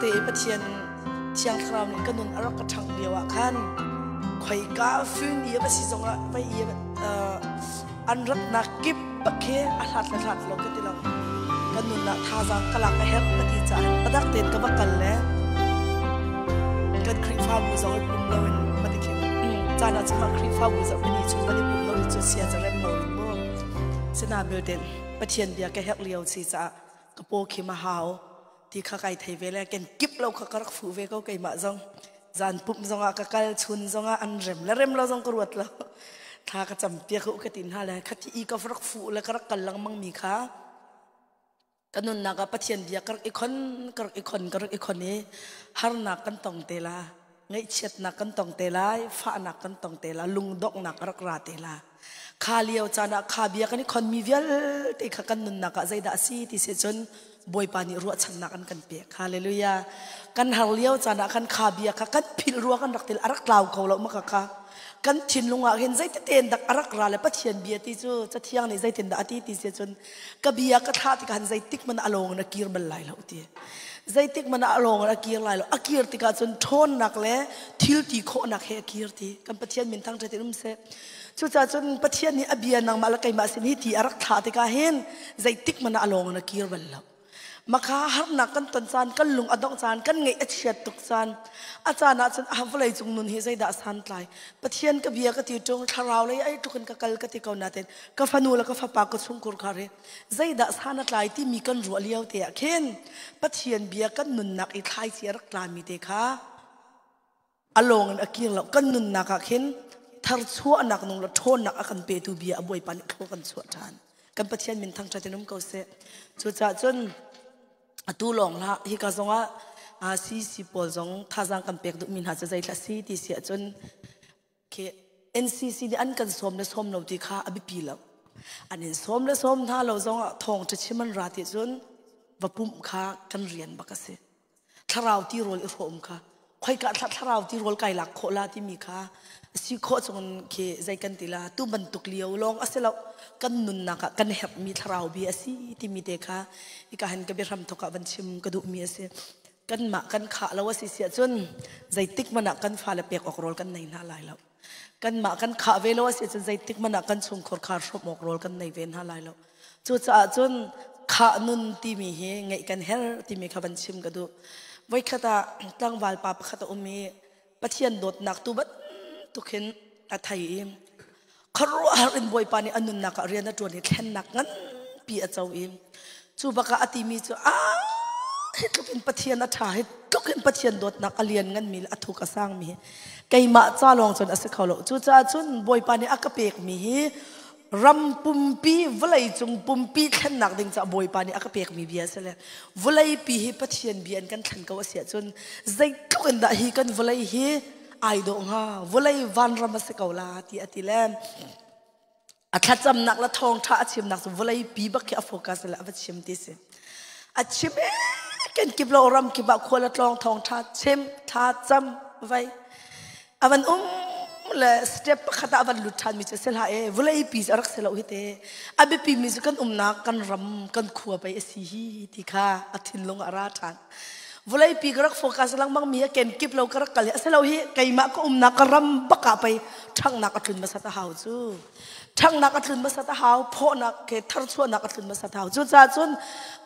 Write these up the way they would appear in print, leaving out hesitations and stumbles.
te Pathian Thiang Thlarau nih ka nun a rak ka ṭhangh lio ah khan khoika fun i a si zongah vai i an ratnak kip bak khi a hlat le hlat lo ka ti lo. Ka nun ah thazaang ka lak a herh ka ti caah padak tein ka va kal le kan Khrihfabu zong i pum loin va ti khin caan ah cun mah Khrihfabu zong pahnih chung van i pum lo cu sia ca rem lo in mu. Sina belte Pathian bia ka herh lio si caah ka paw khi ma hau ti kha kai thei ve le ken kip lo kha ka rak fuh ve ko keimah zong. Zan pumh zongah ka kal, chun zongah an rem le rem lo zong ka ruat lo. Thla ka cam piak u ka ti hna le khati i ka rak fuh le ka rak kal lengmang mi kha ka nunnak ah Pathian bia ka rak i khon, ka rak i khon, ka rak i khon i harnak kan tong te la, ngaihchiatnak kan tong te lai, fahnak kan tong te la, lungdonghnak a rak ra te la. Kha lio caan ah kha bia kan i khonmi vialte kha kan nunnak ah zeidah a si ti si cun Bawipa nih ruahchannak an kan pek. Hallelujah. Kan har lio caan ah khan kha bia kha kan philh rua kan rak til a rak tlau ko lo maka kha. Kan thinlung ah hin zeititen dak a rak ra le Pathian bia ti cu Cathiang nih zeitin dah a ti ti si cun ka bia ka thlah tikah han zeitik man a lawng in a kir bal lai lo ti. Zeitik man a lawng in a kir lai lo. A kir tikah cun ṭhawnnak le thil ti khawhnak he a kir ti. Kan Pathian min thangṭhat in um seh. Cucaah cun Pathian nih a bia nangmah le keimah sin hi ti a rak thlah tikah hin zeitik hmanh ah a lawng in a kir bal lo. Maka harnak kan ton caan, kan lung a dongh caan, kan ngaih a chiat tuk caan, a caan ah cun ah vawlei cung nun hi zeidah santlai. Pathian ka bia ka ti ṭung, thlarau lei ai tluk in ka kal ka ti ko nain ka fanu le ka fapa ka chungkhur khar hi zeidah san a tlai timi kan ruah lio te ah khin Pathian bia kan nunnak i thlaici a rak tlami te kha a lawng in a kir lo. Kan nunnak ah khin tharchuahnak nung le ṭhawnnak a kan petu bia a Bawipa nih thlua kan chuah ṭhan. Kan Pathian min thangṭhat in um ko seh. Cucaah cun atu lawng hlah, hika zongah CC pawl zong thazaang kan pek duhmi hna cu zeithla si ti si ahcun khi NCC nih an kan sawm le sawm lo ti kha a biapi lo. An in sawm le sawm hna lo zongah thawngṭha chim an ra ti cun va pumh kha kan rian bak a si. Thlarau tirawl i hrawm kha khoika thlarau tirawl kai lak khawh la timi kha si khawh chung khi zei kan ti la, tu bantuk lio lawng a si lo, kan nunnak ah kan herhmi thlarau bi a si timi te kha hika hin ka biahram thok ah van chim ka duhmi a si. Kanmah kan khah lo a si siah cun zeitik hmanh ah kan fale pek awk rawl kan nei hna lai lo. Kanmah kan khah ve lo a si cun zeitik hmanh ah kan chungkhur khar hrawm awk rawl kan nei ve hna lai lo. Cucaah cun khah nun timi hi ngeih kan herh timi kha van chim ka duh. Voikhat ah tlangval pa pakhat a um i Pathian dawtnak tu bantuk hin a thei i khuaruahhar in Bawipa nih a nunnak ah rian a ṭuan i thlennak nganpi a co i cu bakah a timi cu, ah, hi tluk in Pathian a ṭha, hi tluk in Pathian dawtnak a lian nganmi le a thuk a sangmi hi keimah ca lawng cun a si kho lo. Cucaah cun Bawipa nih a ka pekmi hi ram pumpi, vawlei cung pumpi thlennak ding caah Bawipa nih a ka pekmi bia a si le vawleipi hi Pathian bia in kan thlen ko a si ahcun zeitluk in dah hi kan vawlei hi ai dawh hnga, vawlei vanram a si ko la ti a ti le a thlacamnak le thawngṭha a chimnak cu vawlei pi bak khi a focus le a va chim ti si. A chim ken kip lo ram kip ah khual a tlawng, thawngṭha chim, thla cam vai a van um le step pakhat ah a van lut ṭhan mi cu si hlah e, vawlei pi cu a rak si lo hi te, a biapi mi cu kan umnak kan ram kan khua pei a si hi ti kha a thinlung ah a ra ṭhan. Vawleipi ka rak focus lengmang mi a ken kip lo ka rak kal hi a si lo hi, keimah ka umnak ka ram bak ah pei ṭhanghnak a tlun hmasat a hau cu, ṭhanghnak a tlun hmasat a hau, phawhnak ke tharchuahnak a tlun hmasat a hau. Cucaah cun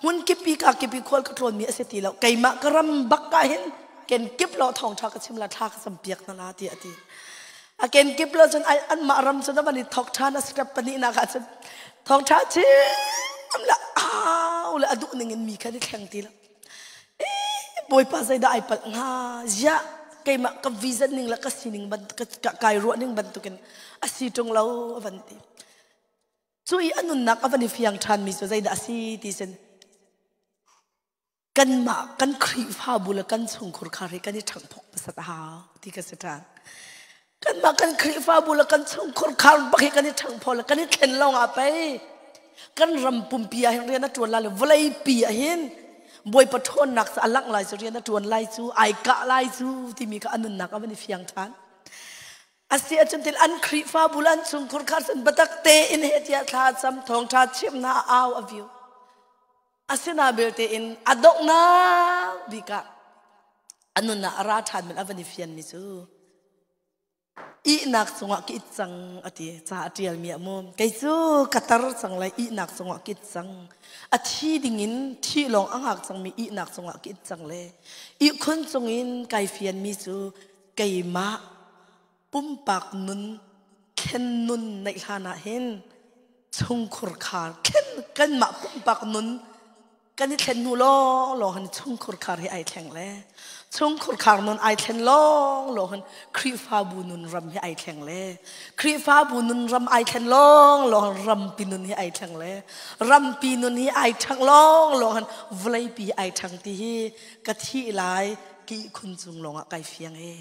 hmun kipi ka kipi khual ka tlawn mi a si ti lo, keimah ka ram bak ah hin ken kip lo thawngṭha ka chim la, thla ka cam piak hna la ti a ti. A ken kip lo cun anmah ram cun a van i thok ṭhan. A step pahnihnak ah cun thawngṭha chim la au le a duh ning in mi kha ni thleng ti lo. Bawipa, zeidah ai palh hnga? Ziah keimah ka vision ning le ka sining ban ka kai ruah ning bantukin a si ṭung lo a van ti. Cu i a nunnak a van i fiang ṭhan mi cu zeidah a si ti sin kanmah kan Khrihfabu le kan chungkhur khar hi kan i ṭhangphok hmasat a hau ti ka si ṭhan. Kanmah kan Khrihfabu le kan chungkhur khar bak hi kan i ṭhangphaw le kan i thlen lawng ah pei kan ram pumpi ah hin rian a ṭuan lai le vawleipi ah hin Bawipa ṭhawnnak cu a langh lai cu, rian a ṭuan lai cu, ai kah lai cu timi kha a nunnak a van i fiang ṭhan. Asi ahcun til an Khrihfabu le an chungkhur khar cun biatak tein he tiah thla cam, thawngṭha chim hna, au a viu. Asina belte in a donghnak bik ah A nun ah a ra ṭhan men a van i fianmi cu ihnak cungah ka it cang a ti. Ca a ṭialmi ah mu. Kei cu ka tar cang lai ihnak cungah ka it cang. A thi dingin thih lawng a ngak cangmi ihnak cungah ka it cang le ihkhun cungin kai fianmi cu keimah pumpak nun thlen nun neih hlan ah hin chungkhur khar thlen kanmah pumpak nun kan i thlen hnu lawng lawng hin chungkhur khar hi ai thleng le chungkhur khar nun ai thlen lawng lawng hin Khrihfabu nun ram hi ai thleng le Khrihfabu nun ram ai thlen lawng lawng rampi nun hi ai thleng le rampi nun hi ai ṭhang lawng lawng hin vawleipi ai ṭhang ti hi ka thih lai ki khun cung lawng ah kai fiang e.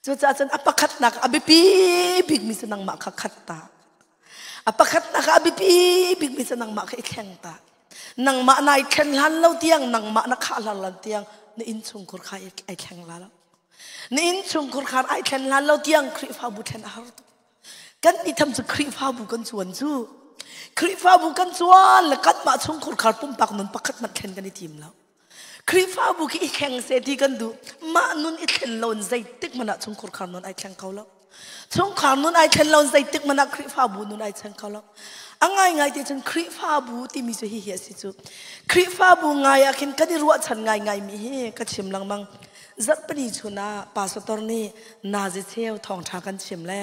Cucaah cun a pakhatnak a biapi bikmi cu nangmah kha khat ta. A pakhatnak a biapi bikmi cu nangmah kha i thleng ta. Nangmah nai thlen hlan lo tiang, nangmah na khah hlan lo tiang na innchungkhur kha ai thleng la lo. Na innchungkhur kha ai thlen hlan lo tiang Khrihfabu thlen a har tuk. Kan nih tham cu Khrihfabu kan cuan cu. Khrihfabu kan cuan le kanmah chungkhur khar pumpak nun pakhat hmanh thlen kan i tim lo. Khrihfabu khi i thleng seh ti kan duh. Mah nun i thlen lo in zeitik hmanh ah chungkhur khar nun ai thleng kho lo. Chungkhar nun ai thlen lo in zeitik hmanh ah Khrihfabu nun ai thleng kho lo. A ngaingai ti cun Khrihfabu timi cu hihi a si cu. Khrihfabu ngai ah khin kan i ruahchan ngaingai mi hi ka chim lengmang. Zarhpini chun ah pastor nih nazi cheu thawngṭha kan chim le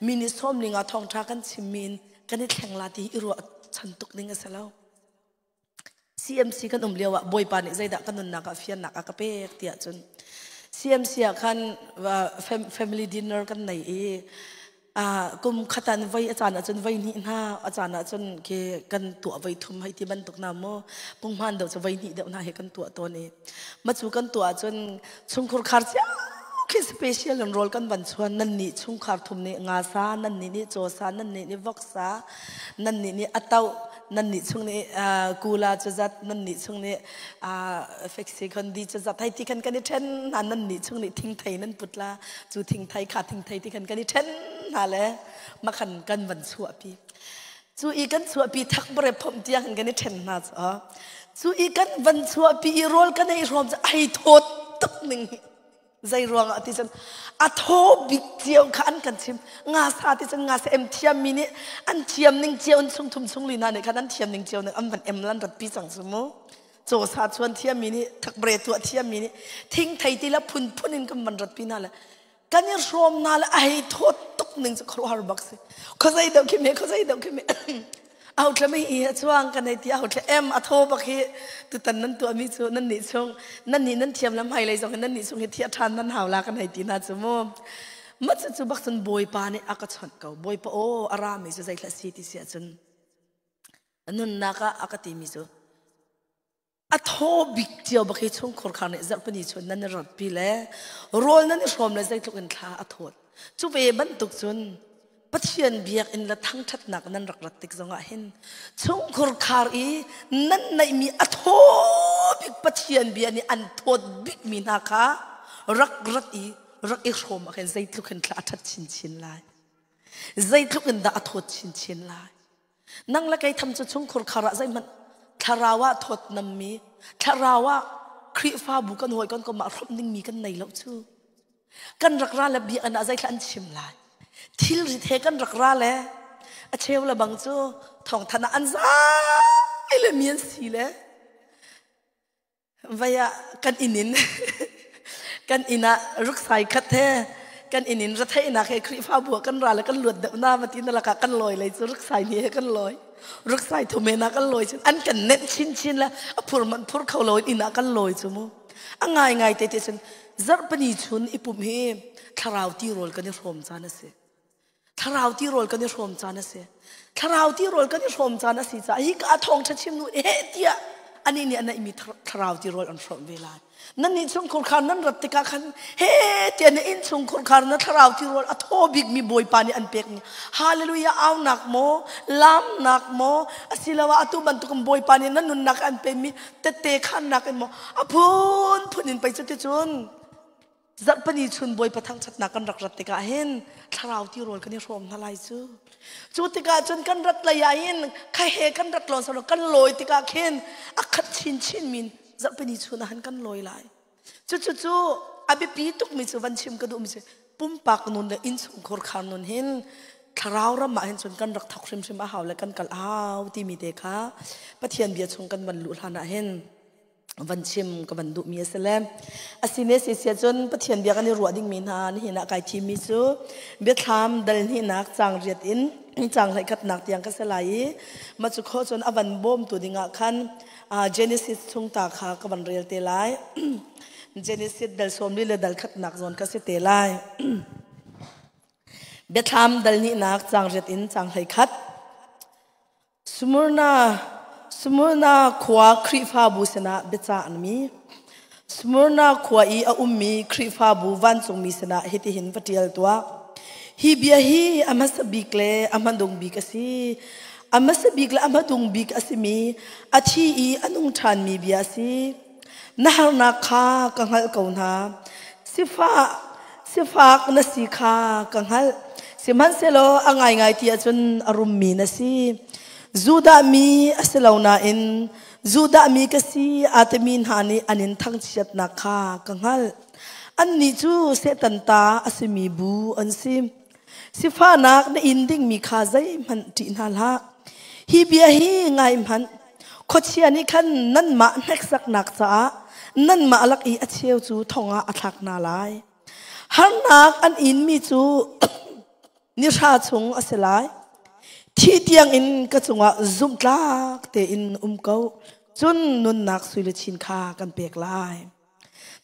mi nih sawmling ah thawngṭha kan chim mi in kan i thleng la ti hi i ruahchan tuk ding a si lo. CMC kan um lio ah Bawipa nih zeidah ka nunnak ah fiannak a ka pek tiah cun CMC ah khan family dinner kan nei i kum khatan voi a caan ahcun voi hnih hna a caan ahcun khi kan tuah voi thum hei ti bantuk na mu punghman deuh cu voi hnih deuh hna hi kan tuah tawn i ma cu kan tuah ahcun chungkhur khar cio khi special in rawl kan van chuan nan nih chungkhar thum nih nga sa nan nih nih caw sa nan nih nih vok sa nan nih nih atauh nan nih chung nih kula cu zat nan nih chung nih fexi khondi cu zat hei ti khan kan i then hna nan nih chung nih thingthei nan put la cu thingthei kha thingthei ti khan kan i then hna le makhan kan van chuahpi Cu i kan chuahpi thak bare phomh tiang in kan i ṭhen hna cu. Cu i kan van chuahpi i rawl kan ei hrawm cu ai thawt tuk ning hi. Zei ruangah ti cun a thaw bik cio kha an kan chim. Nga sa ti cun nga sa em thiam mi nih an thiam ning cio in chung thum chung li hna nih khan an thiam ning cio ning an van em lan rat pi cang cu mu. Caw sa chuan thiam mi nih thakbre tuah thiam mi nih thingthei ti la phunphun in kan van rat pi hna le Kan i hrawm hna le a hei thawt tuk ning cu khuaruahhar bak si. Khuazei deuh khi me, khuazei deuh khi me. Au thla mi hi a chuang kan hei ti au thla em a thaw bak hi tutan nan tuah mi cu nan nih chung nan nih nan thiam lam hai lei zong hin nan nih chung hi thiah ṭhan nan hau la kan hei ti hna cu mu. Ma cu cu bak cun Bawipa nih a ka chawnh ko. Bawipa aw a ra mi cu zei thla si ti si ahcun nunnak ah a ka ti mi cu A thaw bik cio bak hi chungkhur khar nih zarhpini chun nan i ratpi le rawl nan i hrawm le zeitluk in thla a thawt. Cu ve bantuk cun Pathian biakinn le thangṭhatnak nan rak rat tik zongah hin chungkhur khar i nan neihmi a thaw bik Pathian bia nih an thawt bikmi hna kha rak rat i rak i hrawm ah khin zeitluk in thla a ṭhat chinchin lai. Zeitluk in dah a thawt chinchin lai. Nang le kei tham cu chungkhur khar ah zeihmanh thlarau ah thawt nammi thlarau ah Khrihfabu kan hawi kan kom ah hrawmh dingmi kan nei lo cu. Kan rak ra le biakinn ah zeithla an chim lai. Thilrit he kan rak ra le a cheu le bang cu thawngthan ah an zai le mi an si le Vai ah kan inn in kan inn ah ruksai khat he kan inn in retheihnak he Khrihfabu ah kan ra le kan luat deuh na va ti na lakah kan lawi lei cu ruksai ni he kan lawi ruksai thum he na kan lawi cun an kan nenh chinchin le a phur man phur kho lo in inn ah kan lawi cu mu a ngai ngai te te cun zarhpini chun i pumh hi thlarau tirawl kan i hrawm caan a si Thlarau tirawl kan i hrawm caan a si. Thlarau tirawl kan i hrawm caan a si caah hi ka thawngṭha chim nu heh tiah anih nih a neihmi thlarau tirawl an hrawmh ve lai. Nan nih chungkhur khar nan rat tikah khan he tiah na inn chungkhur khar na thlarau tirawl a thaw bikmi Bawipa nih an pekmi hallelujah aunak maw lamnak maw asiloah atu bantukin Bawipa nih na nunnak an pekmi tette khannak in maw a phunphun in pei cuticun Zarhpini chun Bawipa thangṭhatnak kan rak rat tikah hin thlarau tirawl kan i hrawm hna lai cu. Cu tikah cun kan rat lei ah hin kha he kan rat lawn solo kan lawi tikah khin a khat chinchin min zarhpini chun ah hin kan lawi lai. Cucu cu a biapi tukmi cu van chim ka duhmi cu pumpak nun le innchungkhar khar nun hin thlarau ram ah hin cun kan rak thok hrimhrim a hau le kan kal a hau timi te kha Pathian bia chung kan van luh hlan ah hin van chim ka van duhmi a si le asine si sia cun Pathian bia kan i ruah dingmi hna nihin ah kai thimmi cu biathlam dal hnihnak caang riat in caang hleikhatnak tiang ka si lai i mah cu khawh cun a van bawmtu dingah khan Genesis chung ta kha ka van rel te lai. Genesis dal 40 le dal khatnak zawn ka si te lai. Biathlam dal hnihnak caang riat in caang 11. Smyrna Smyrna khua Khrihfabu sinah biacah an mi. Smyrna khua i a ummi Khrihfabu vancungmi sinah hitihin va ṭial tuah. Hi bia hi a hmasa bik le a hmadung bik a si. A hmasa bik le a hmadung bik a simi, a thi i a nung ṭhanmi bia a si. Na harnak kha ka hngalh ko hna. Sifah, sifak na si kha ka hngalh. Sihmanhsehlaw a ngaingai ti ahcun a rummi na si. Judah mi a si lo nain Judah mi ka si aa timi hna nih an in thangchiatnak kha ka hngalh. Annih cu Satan ta a simi bu an si. Sifahnak na in dingmi kha zeihmanh ṭih hna hlah. Hi bia hi ngai hmanh. Khuachia nih khan nanmah hneksaknak caah nanmah lak i a cheu cu thong ah a thlak hna lai. Harnak an inmi cu ni hra chung a si lai. Thi tiangin ka cungah zumhtlak tein um ko. Cun nunnak sui luchin kha kan pek lai.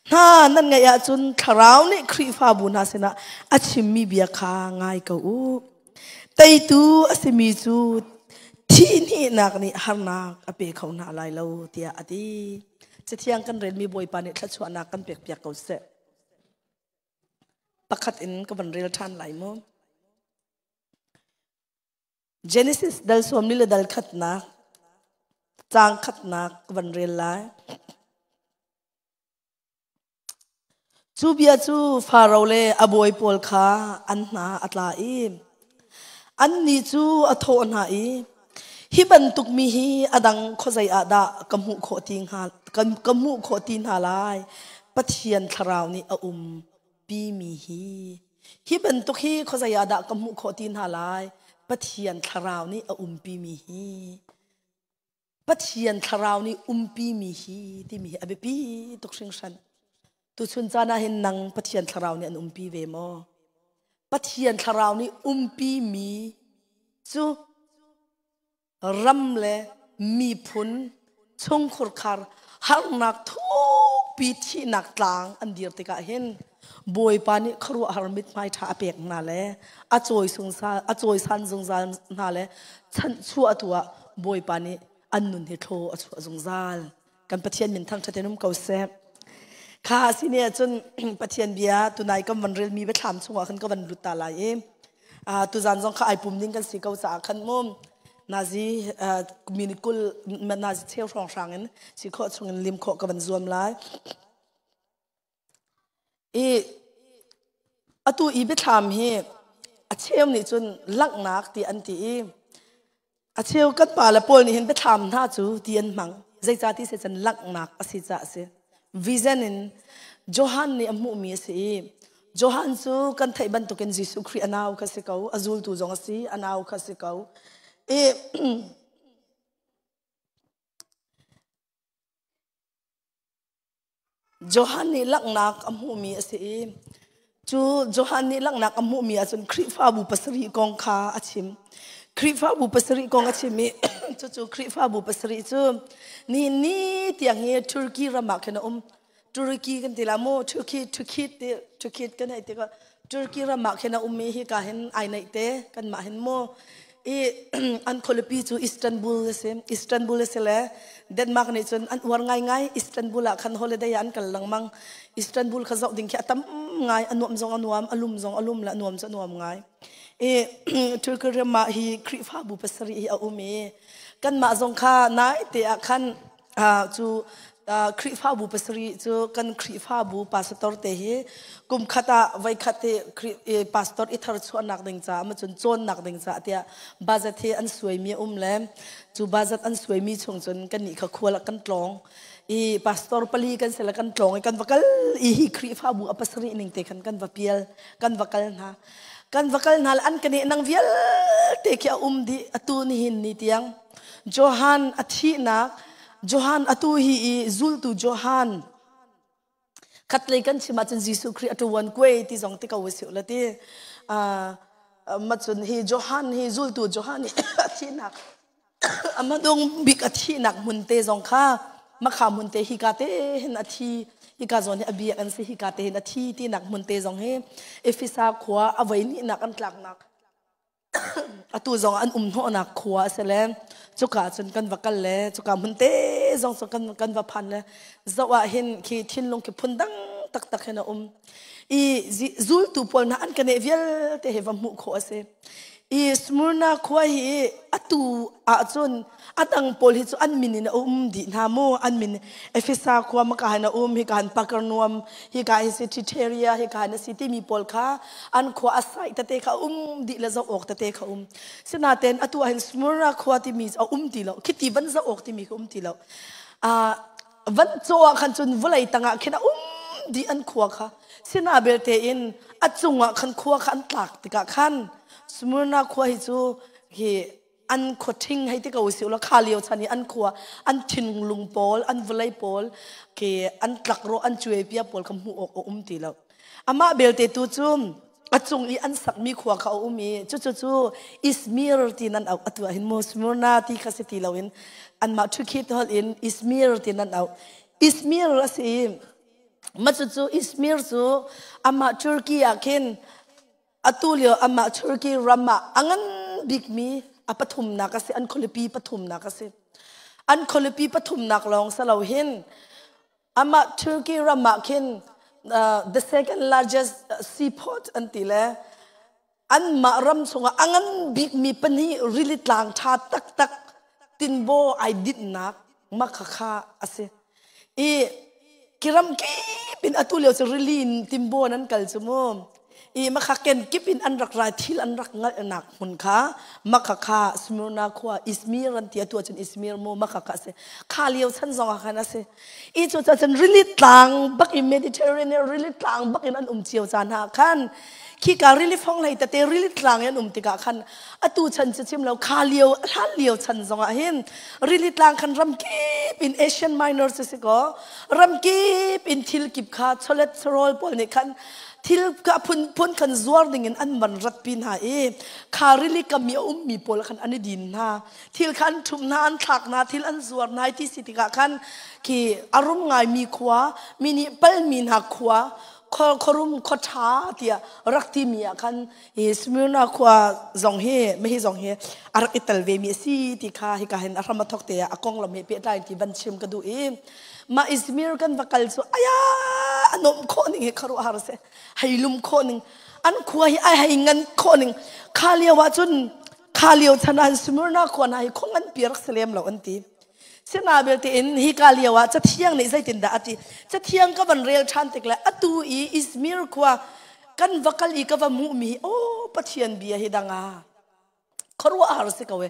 Hna nan ngaih ahcun thlarau nih Khrihfabu hna sinah a chimmi bia kha ngai ko u. Teitu a simi cu thihhnihnak nih harnak a pe kho hna lai lo tiah a ti. Cathiang kan relmi Bawipa nih thluachuahnak kan pekpiak ko seh. Pakhat in ka van rel ṭhan lai mu. Genesis dal 40 le dal khatnak caang khatnak ka van rel lai. Cu bia cu Faro le a bawi pawl kha an hna a tla i annih cu a thawh hna i hi bantuk mi hi a dang khuazei ah dah ka hmuh khawh ti hnga ka hmuh khawh ti hna lai Pathian thlarau nih a um pimi hi hi bantuk hi khuazei ah dah ka hmuh khawh ti hna lai Pathian thlarau nih a umpimi hi Pathian thlarau nih umpimi hi timi hi a biapi tuk hringhran tuchun caan ah hin nang Pathian thlarau nih an umpi ve maw Pathian thlarau nih umpimi cu ram le miphun chungkhurkhar harnak thukpi thihnak tlang an dir tikah hin Bawipa nih khuaruahhar mithmai ṭha a pek hna le a cawi a cawisan zungzal hna le chanhchuah tu ah Bawipa nih an nun hi thlaw a chuah zungzal. Kan Pathian min thangṭhat in um ko seh. Kha si ne ahcun Pathian bia tunai kan van relmi biathlam chungah khan ka van lut ta lai i tuzan zong kha ai pum ding kan si ko caah khan mu nazi minute 20 nazi cheu hrawng hrang in si khawh chungin lim khawh ka van zuam lai. I atu i biathlam hi a cheu nih cun langhnak ti an ti i a cheu kan pa le pawl nih hin biathlam hna cu ti an hmang. Zeicah ti si cun langhnak a si caah a si. Vision in Johan nih a hmuhmi a si i Johan cu kan theih bantukin Jesuh Khrih a nau kha si ko, a zultu zong a si, a nau kha si ko. I Johan nih langhnak a hmuhmi a si i cu Johan nih langhnak a hmuhmi ahcun Khrihfabu pasarih kong kha a chim. Khrihfabu pasarih kong a chim i cucu Khrihfabu pasarih cu ni ni tiang hi Turkey ram ah khin a um. Turkey kan ti la mu Turkey Turkey ti Turkey kan hei ti ko Turkey ram ah khin a um i hika hin ai naih te kanmah hin mu i an khualipi cu Istanbul a si Istanbul a si le Denmark nih cun an uar ngaingai Istanbul ah khan holiday ah an kal lengmang Istanbul kha zoh ding khi a tam ngai a nuam zong a nuam a lum zong a lum le a nuam cu a nuam ngai i Turkey ram ah hi Khrihfabu pasarih hi a um i kanmah zong kha nai te ah khan cu Khrihfabu pasarih cu kan Khrihfabu pastor te hi kum khat ah voi khat hi pastor i thar chuahnak ding caah ma cun cawnnak ding caah tiah budget hi an suaimi a um le cu budget an suaimi chung cun kan nih kha khual ah kan tlawng i pastor pali kan si le kan tlawng i kan va kal i hi Khrihfabu a pasarih ning te khan kan va pial kan va kal hna kan va kal hna le an ka nang vialte khi a um dih atu nihin ni tiang Johan a thihnak Johan atu hi i zultu Johan khatlei kan chim ahcun Jesuh Khrih a ṭuan kuai ti zong ti ko usih la ti ma cun hi Johan hi zultu Johan hi a thihnak a hmadung bik a thihnak hmun te zong kha makha hmun te hika te hin a thi hika zawn hi a biak an si hika te hin a thi tinak hmun te zong hi Efesa khua a voi hnihnak an tlaknak atu zong an um hnawhnak khua a si le cuka cun kan va kal le cuka hmun te zong cu kan kan va phan le zoh ah hin khi thinlung khi phun dang taktak hin a um i zultu pawl hna an ka neh vialte he va hmuh khawh a si i Smyrna khua hi atu ahcun a dang pawl hi cu an min in a um dih hna mu an min Efesa khua maka hin a um hika hin Pakarnuam hika hin si Titeria hika hin a si timi pawl kha an khua a sai tete kha um dih le zoh awk tete kha um sinaten atu ah hin Smyrna khua timi a um ti lo khiti van zoh awk timi kha um ti lo van caw ah khan cun vawlei tangah khin a um dih an khua kha sina belte in a cungah khan khua kha an tlak tikah khan Smyrna khua hi cu hi an khua ṭhing hei ti ko usih law kha lio chan i an khua an thinlung pawl an vawlei pawl khi an tlak rawh an cuai pia pawl kha hmuh awk a um ti lo amah belte tu cu a cung i an sakmi khua kha a um i cucu cu Izmir ti nan auh atu ah hin mu Smyrna ti kha si ti loin anmah Turkey holh in Izmir ti nan auh Izmir a si i mah cucu Izmir cu amah Turkey ah khin Atu lio amah Turkey ram ah a ngan bikmi a pathumnak a si, an khualipi pathumnak a si. An khualipi pathumnak lawng si lo hin amah Turkey ram ah khin the second largest seaport an ti le anmah ram chungah a ngan bikmi pahnih rili tlang ṭha taktak tinbaw ai dinhnak makhakha a si. I kiram kip in atu lio cu rili in timbaw an kal cu mu. I makha ken kip in an rak rai thil an rak ngalhnak hmun kha makha kha Smyrna khua Izmir an ti atu ahcun Izmir mu makha kha a si. Kha lio chan zong ah khan a si. I cu cun rili tlang bak in Mediterranean rili tlang bak in an um cio caan ah khan khika rili fong hlei tete rili tlang in an um tikah khan atu chan cu chim lo kha lio hlan lio chan zong ah hin rili tlang khan ram kip in Asian Minor cu si kaw ram kip in thil kip kha chawlet chawrawl pawl nih khan thil kha phunphun khan zuar ding in an van ratpi hna i kha rili kam i a ummi pawl khan an i din hna thil kha an ṭhum hna an thlak hna thil an zuar hna ti si tikah khan khi a rum ngaimi khua mi nih palmi hna khua khuarum khua ṭha tiah rak timi ah khan hi Smyrna khua zong hi hi zong hi a rak i tel ve mi a si ti kha hika hin a hram a thok te ah a konglam he pehtlai ti van chim ka duh i mah Izmir kan va kal cu aya a nuam khawh ning hi khuaruahhar a si hei lum khawh ning an khua hi ai hei ngan khawh ning kha lio ah cun kha lio chan ah Smyrna khua hna hi khua nganpi rak si lem lo an ti Sina belte in hika lio ah cathiang nih zeitindah a ti cathiang ka van rel ṭhan tik le atu i Izmir khua kan va kal i ka va hmuhmi aw Pathian bia hi dang ah khuaruahhar si ko e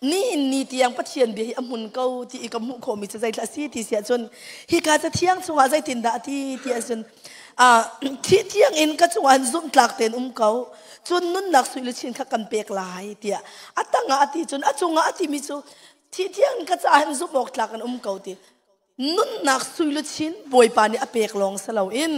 ni ni tiang Pathian bia hi a hmun ko ti i ka hmuh khawhmi cu zeithla a si ti si ahcun hika cathiang chungah zeitindah a ti ti ahcun thih tiang in ka cungah hin zumhtlak tein um ko cun nunnak sui luchin kha kan pek lai tiah a tangah a ti cun a cungah a timi cu Thih tiang ka caah hin zumh awk tlak an um ko ti. Nunnak sui luchin Bawipa nih a pek lawng si loin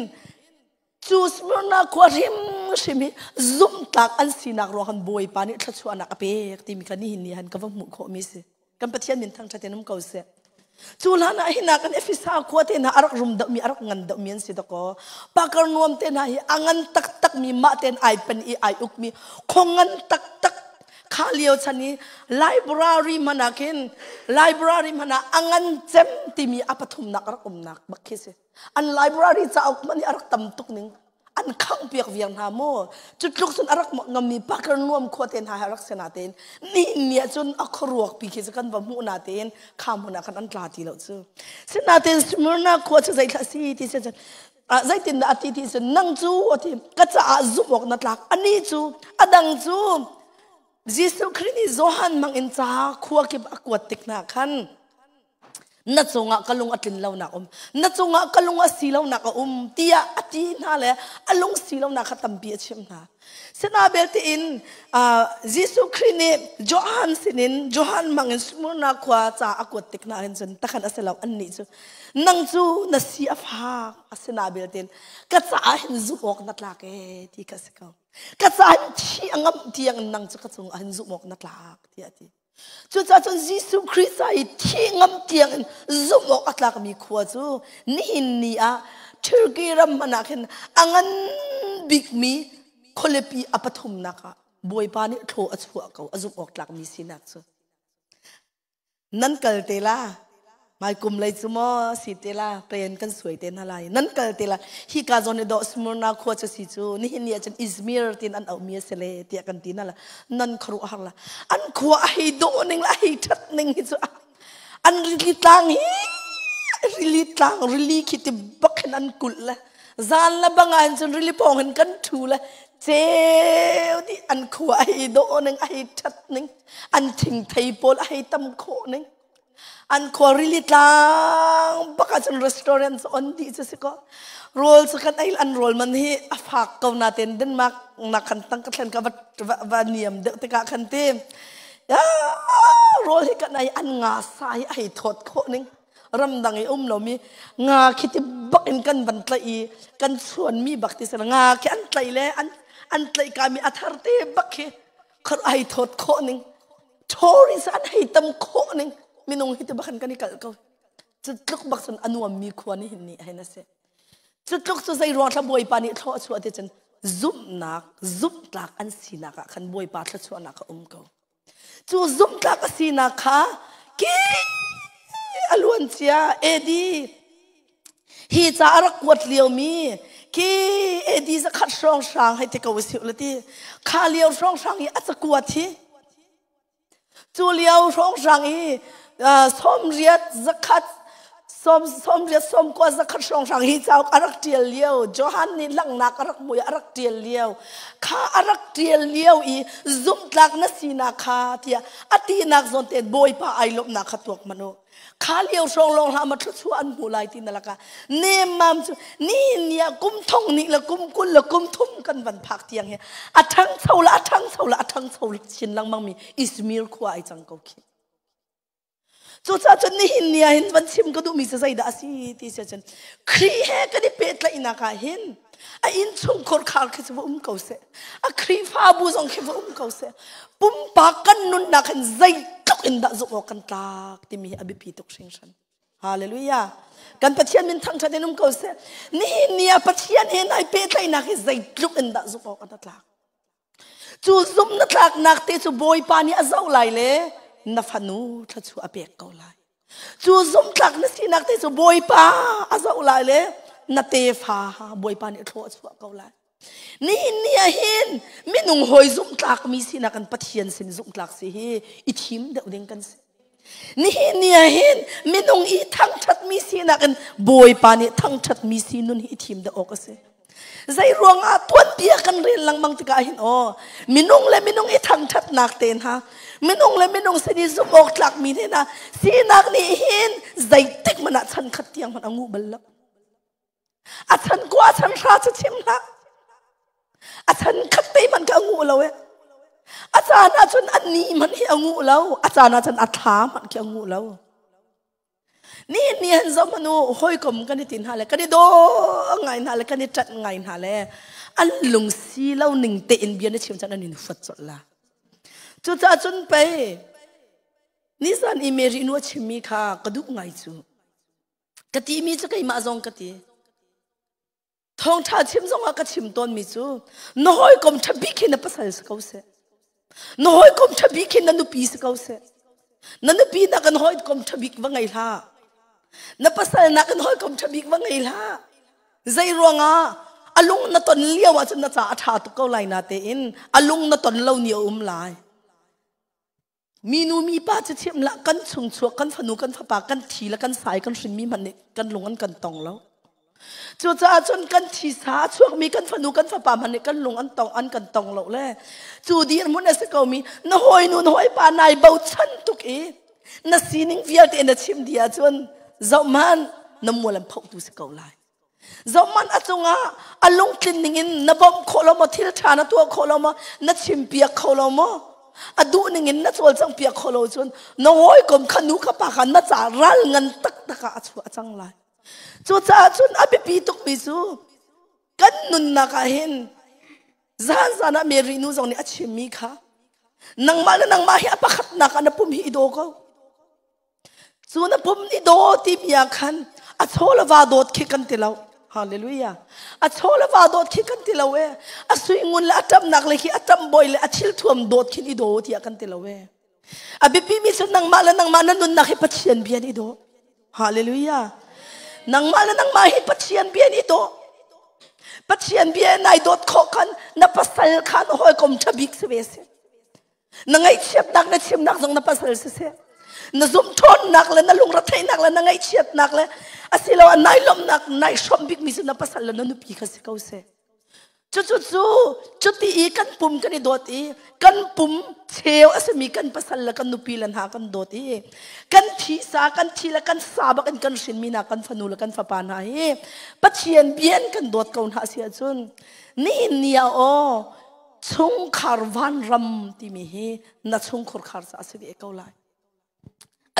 cu Smyrna khua hrimhrim hi zumhtlak an sinak ruang han Bawipa nih thluachuahnak a pek timi kha nihin ni han ka va hmuh khawhmi si. Kan Pathian min thangṭhat in um ko seh. Cu hlan ah hin kan Efesa khua te hna a rak rum deuhmi a rak ngan deuhmi an si dakaw. Pakar nuam te hna hi a ngan taktakmi mah tein ai pen i ai ukmi khua ngan taktak Kha lio chan i library hmanh ah khin library hmanh ah a ngan cem timi a pathumnak a rak umnak bak khi si. An library cauk hmanh hi a rak tam tuk ning. An khangh piak viar hna mu. Cu tluk cun a rak ngammi pakar nuam khua te hna he rak si natein nihin ni ah cun a khuaruak pi khi cu kan va hmuh natein kha hmun ah khan an tla ti lo cu. Sinatein Smyrna khua cu zeithla si ti si cun zeitindah a ti ti cun nang cu a ti ka caah zumh awk na tlak ani cu a dang cu Jesuh Khrih nih Johan mang in ca khua kip a kuat tik hna khan na cungah ka lung a tlin lonak um na cungah ka lung a si lonak a um tiah a ti hna le a lung si lonak kha tampi a chimh hna. Sina belte in Jesuh Khrih nih Johan sinin Johan mang in Smyrna khua ca a kuat tik hna hin cun takhan a si lo annih cu nang cu na si a fak a sina belte in ka caah hin zumh awk na tlak ee ti kha a si ko. Ka caan thi a ngamh tiang nang cu ka cung ah hin zumh awk na tlak tiah a ti. Cucaah cun Jesuh Khrih ca i thi ngam tiang in zumh awk a tlakmi khua cu nihin ni ah Turkey ram hmanh ah khin a ngan bikmi khualipi a pathumnak ah Bawipa nih thlaw a chuah ko a zumh awk tlakmi sinak cu. Nan kal te la. Hmaikum lei cu maw si te la plan kan suai te hna lai. Nan kal te la. Hi ka zawn i dawh Smyrna khua cu si cu nihin ni ah cun Izmir tin an auhmi a si le tiah kan ti hna la. Nan khuaruah har la. An khua a hei dawh ning le a hei ṭhat ning hi cu an rili tlang hi rili tlang rili khi ti bak hin an kulh le zan le bang ah hin cun rili pawng hin kan ṭhu le ceu dih an khua a hei dawh ning a hei ṭhat ning an thingthei pawl a hei tam khawh ning an khua rili tlang bak ahcun restaurant cu on dih cu si ko rawl cu kan ei an rawl man hi a fak ko natein Denmark nak khan tang ka thlen ka va va niam deuh tikah khan ti rawl hi kan ei an nga sa hi a hei thawt khawh ning ramdang i um lomi nga khi ti bak in kan van tlaih i kan chuanmi bak ti sila nga khi an tlaih le an an tlaih kami a thar te bak khi khar ai thawt khawh ning tourist an hei tam khawh ning minung hi ti bak kan i kalh ko cu tluk bak cun a nuammi khua ni hin ni hin a si cu tluk cu zei ruang thla bawipa nih thlaw a chuah ti cun zumhnak zumhtlak an sinak ah khan bawipa thluachuahnak a um ko cu zumhtlak a sinak kha ki a luan cia AD Hi ca a rak kuat liomi khi AD zakhat hrawnghrang hei ti ko usih la ti. Kha lio hrawnghrang i a cakuat hi cu lio hrawnghrang i sawmriat zakhat sawm sawmriat sawmkua zakhat hrawnghrang hi cauk a rak ṭial lio Johan nih langhnak a rak hmu i a rak ṭial lio kha a rak ṭial lio i zumhtlak na sinak kha tiah a tinak zawn tein Bawipa ai lawmhnak kha tuak hmanh u. Kha lio hrawng lawng hlah ma thluachuah an hmu lai ti na lakah nemmam cu ni ni ah kum thong nih le kum 20 le kum 30 kan van phak tiang hi a ṭhangcho la a ṭhangcho la a ṭhangcho chin lengmang mi Izmir khua ai cang ko khi. Cucaah cun nihin ni ah hin van chim ka duhmi cu zeidah a si ti si cun Khrih he kan i pehtlaihnak ah hin a innchungkhar khar khi cu va um ko seh a Khrihfabu zong khi va um ko seh pumpak kan nunnak hin zeitluk in dah zumh awk kan tlak timi hi a biapi tuk hringhran hallelujah kan Pathian min thangṭhat in um ko seh nihin ni ah Pathian he nai pehtlaihnak hi zeitluk in dah zumh awk an tlak cu zumh na tlaknak te cu Bawipa nih a zoh lai le na fanu thluachuah a pek ko lai Cu zumhtlak na sinak te cu Bawipa a zoh lai le na tefa Bawipa nih thlaw a chuah ko lai. Nihin ni ah hin minung hawi zumhtlakmi sinak kan Pathian sin zumhtlak si hi i thim deuh ding kan si. Nihin ni ah hin minung i thangṭhatmi sinak in Bawipa nih thangṭhatmi si nun hi i thim deuh awk a si. Zei ruangah tuanbia kan rel lengmang tikah hin aw minung le minung i thangṭhatnak te hna minung le minung sin i zumh awk tlakmi te hna sinak nih hin zeitik hmanh ah chan khat tiang hmanh a nguh bal lo. A chan kua chan hra cu chim hlah. A chan khat te hmanh ka nguh lo e. A caan ahcun a ni hmanh hi a nguh lo. A caan ahcun a thla hmanh khi a nguh lo. Nihin ni han zoh hmanh u hawikom kan i ti hna le kan i daw ngai hna le kan i ṭanh ngai hna le an lung si lo ning tein bia na chim caan an in huat colh la. Cucaah cun pei nizan i Mary nu a chimmi kha ka duh ngai cu. Ka timi cu keimah zong ka ti. Thawngṭha chim zongah ka chim tawnmi cu na hawikom ṭha bik hi na pasal si ko seh. Na hawikom ṭha bik hi na nupi si ko seh. Na nupi nakin hawikom ṭha bik va ngei hlah. Na pasal nakin hawikom ṭha bik va ngei hlah. Zei ruangah? a lung na ton lio ahcun na ca a ṭha tuk ko lai na tein a lung na ton lo ni a um lai. Minu mipa cu chim lah kan chung chuak kan fanu kan fapa kan thi le kan sai kan hrinmi hmanh nih kan lung an kan tong lo. Cucaah cun kan thisa a chuakmi kan fanu kan fapa hmanh nih kan lung an tong an kan tong lo le cu dirhmun a si komi na hawinu na hawipa nai bochan tuk i na sining vialte na chim dih ahcun zohhmanh na mual an phohtu si ko lai. Zohhmanh a cungah a lungtlin ningin na bawmh khawh lo maw thil ṭha na tuah khawh lo maw na chimpiak kho lo maw a duh ningin na cawlcangh piak khawh lo cun na hawikom kha nu kha pa kha na ca ral ngan taktak ah a chuah cang lai. Cucaah cun a biapi tukmi cu kan nunnak ah hin zan zan ah Mary nu zong nih a chimmi kha nangmah le nangmah hi a pakhatnak ah na pum hi i daw ko. Cu na pum i daw timi ah khan a chaw le va dawt khi kan ti lo. Hallelujah. A chaw le va dawt khi kan ti lo e. A sui ngun le a ṭamnak le khi a ṭam bawi le a thil thuam dawt khin i daw tiah kan ti lo e. A biapimi cu nangmah le nangmah na nunnak hi Pathian bia nih daw. Hallelujah. Nangmah le nangmah hi Pathian bia nih daw. Pathian bia nai dawt khawh khan na pasal kha na hawikom ṭha bik si ve si. Na ngaihchiatnak na chimnak zong na pasal siseh. Na zumh ṭhawnnak le na lungretheihnak le na ngaihchiatnak le asiloah nai lawmhnak nai hrawmh bikmi cu na pasal le na nupi kha si ko seh. Cucu cu cuti i kan pum kan i dawt i kan pum cheu a simi kan pasal le kan nupi le hna kan dawt i kan thisa kan thi le kan sa bak in kan hrinmi hna kan fanu le kan fapa hna hi Pathian bian kan dawt ko hna si ahcun nihin ni ah aw chungkhar vanram timi hi na chungkhur khar ca a si ve ko lai.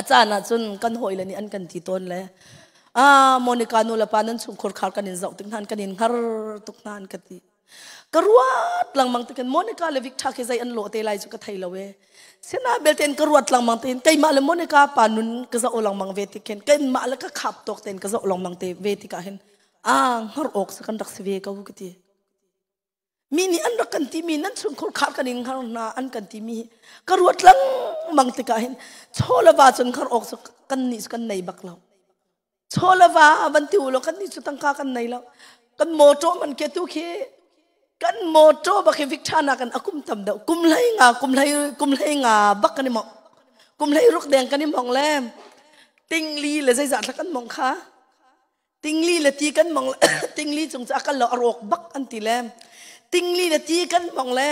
A caan ah cun kan hawile nih an kan ti tawn le ah Monica nu le pa nan chungkhur khar kan in zoh tik hna kan in hngar tuk hna an ka ti. Ka ruat lengmang tikin Monica le Victor khi zei an lawh te lai cu ka thei lo e. Sina belte in ka ruat lengmang tein keimah le Monica pa nun ka zoh lengmang ve tik hin keimah le ka khap tawk tein ka zoh lengmang te ve tikah hin ah hngar awk sa kan rak si ve ko ka ti. Mi nih an rak kan timi nan chungkhur khar kan in hngar hna an kan timi hi ka ruat lengmang tikah hin chaw le va cun hngar awk cu kan nih cu kan nei bak lo. Chaw le va van ti u law kan nih cu tangka kan nei lo. Kan mawṭaw man ke tu khi kan mawṭaw bak hi Victor nakin a kum tam deuh. Kum hlei nga kum hlei kum hlei nga bak kan i mawngh. Kum hlei ruk deng kan i mawngh le tingli le zeizah thla kan mawngh kha. Tingli le ti kan mong tingli cung cu a kal lo a rawk bak an ti le tingli le ti kan mong le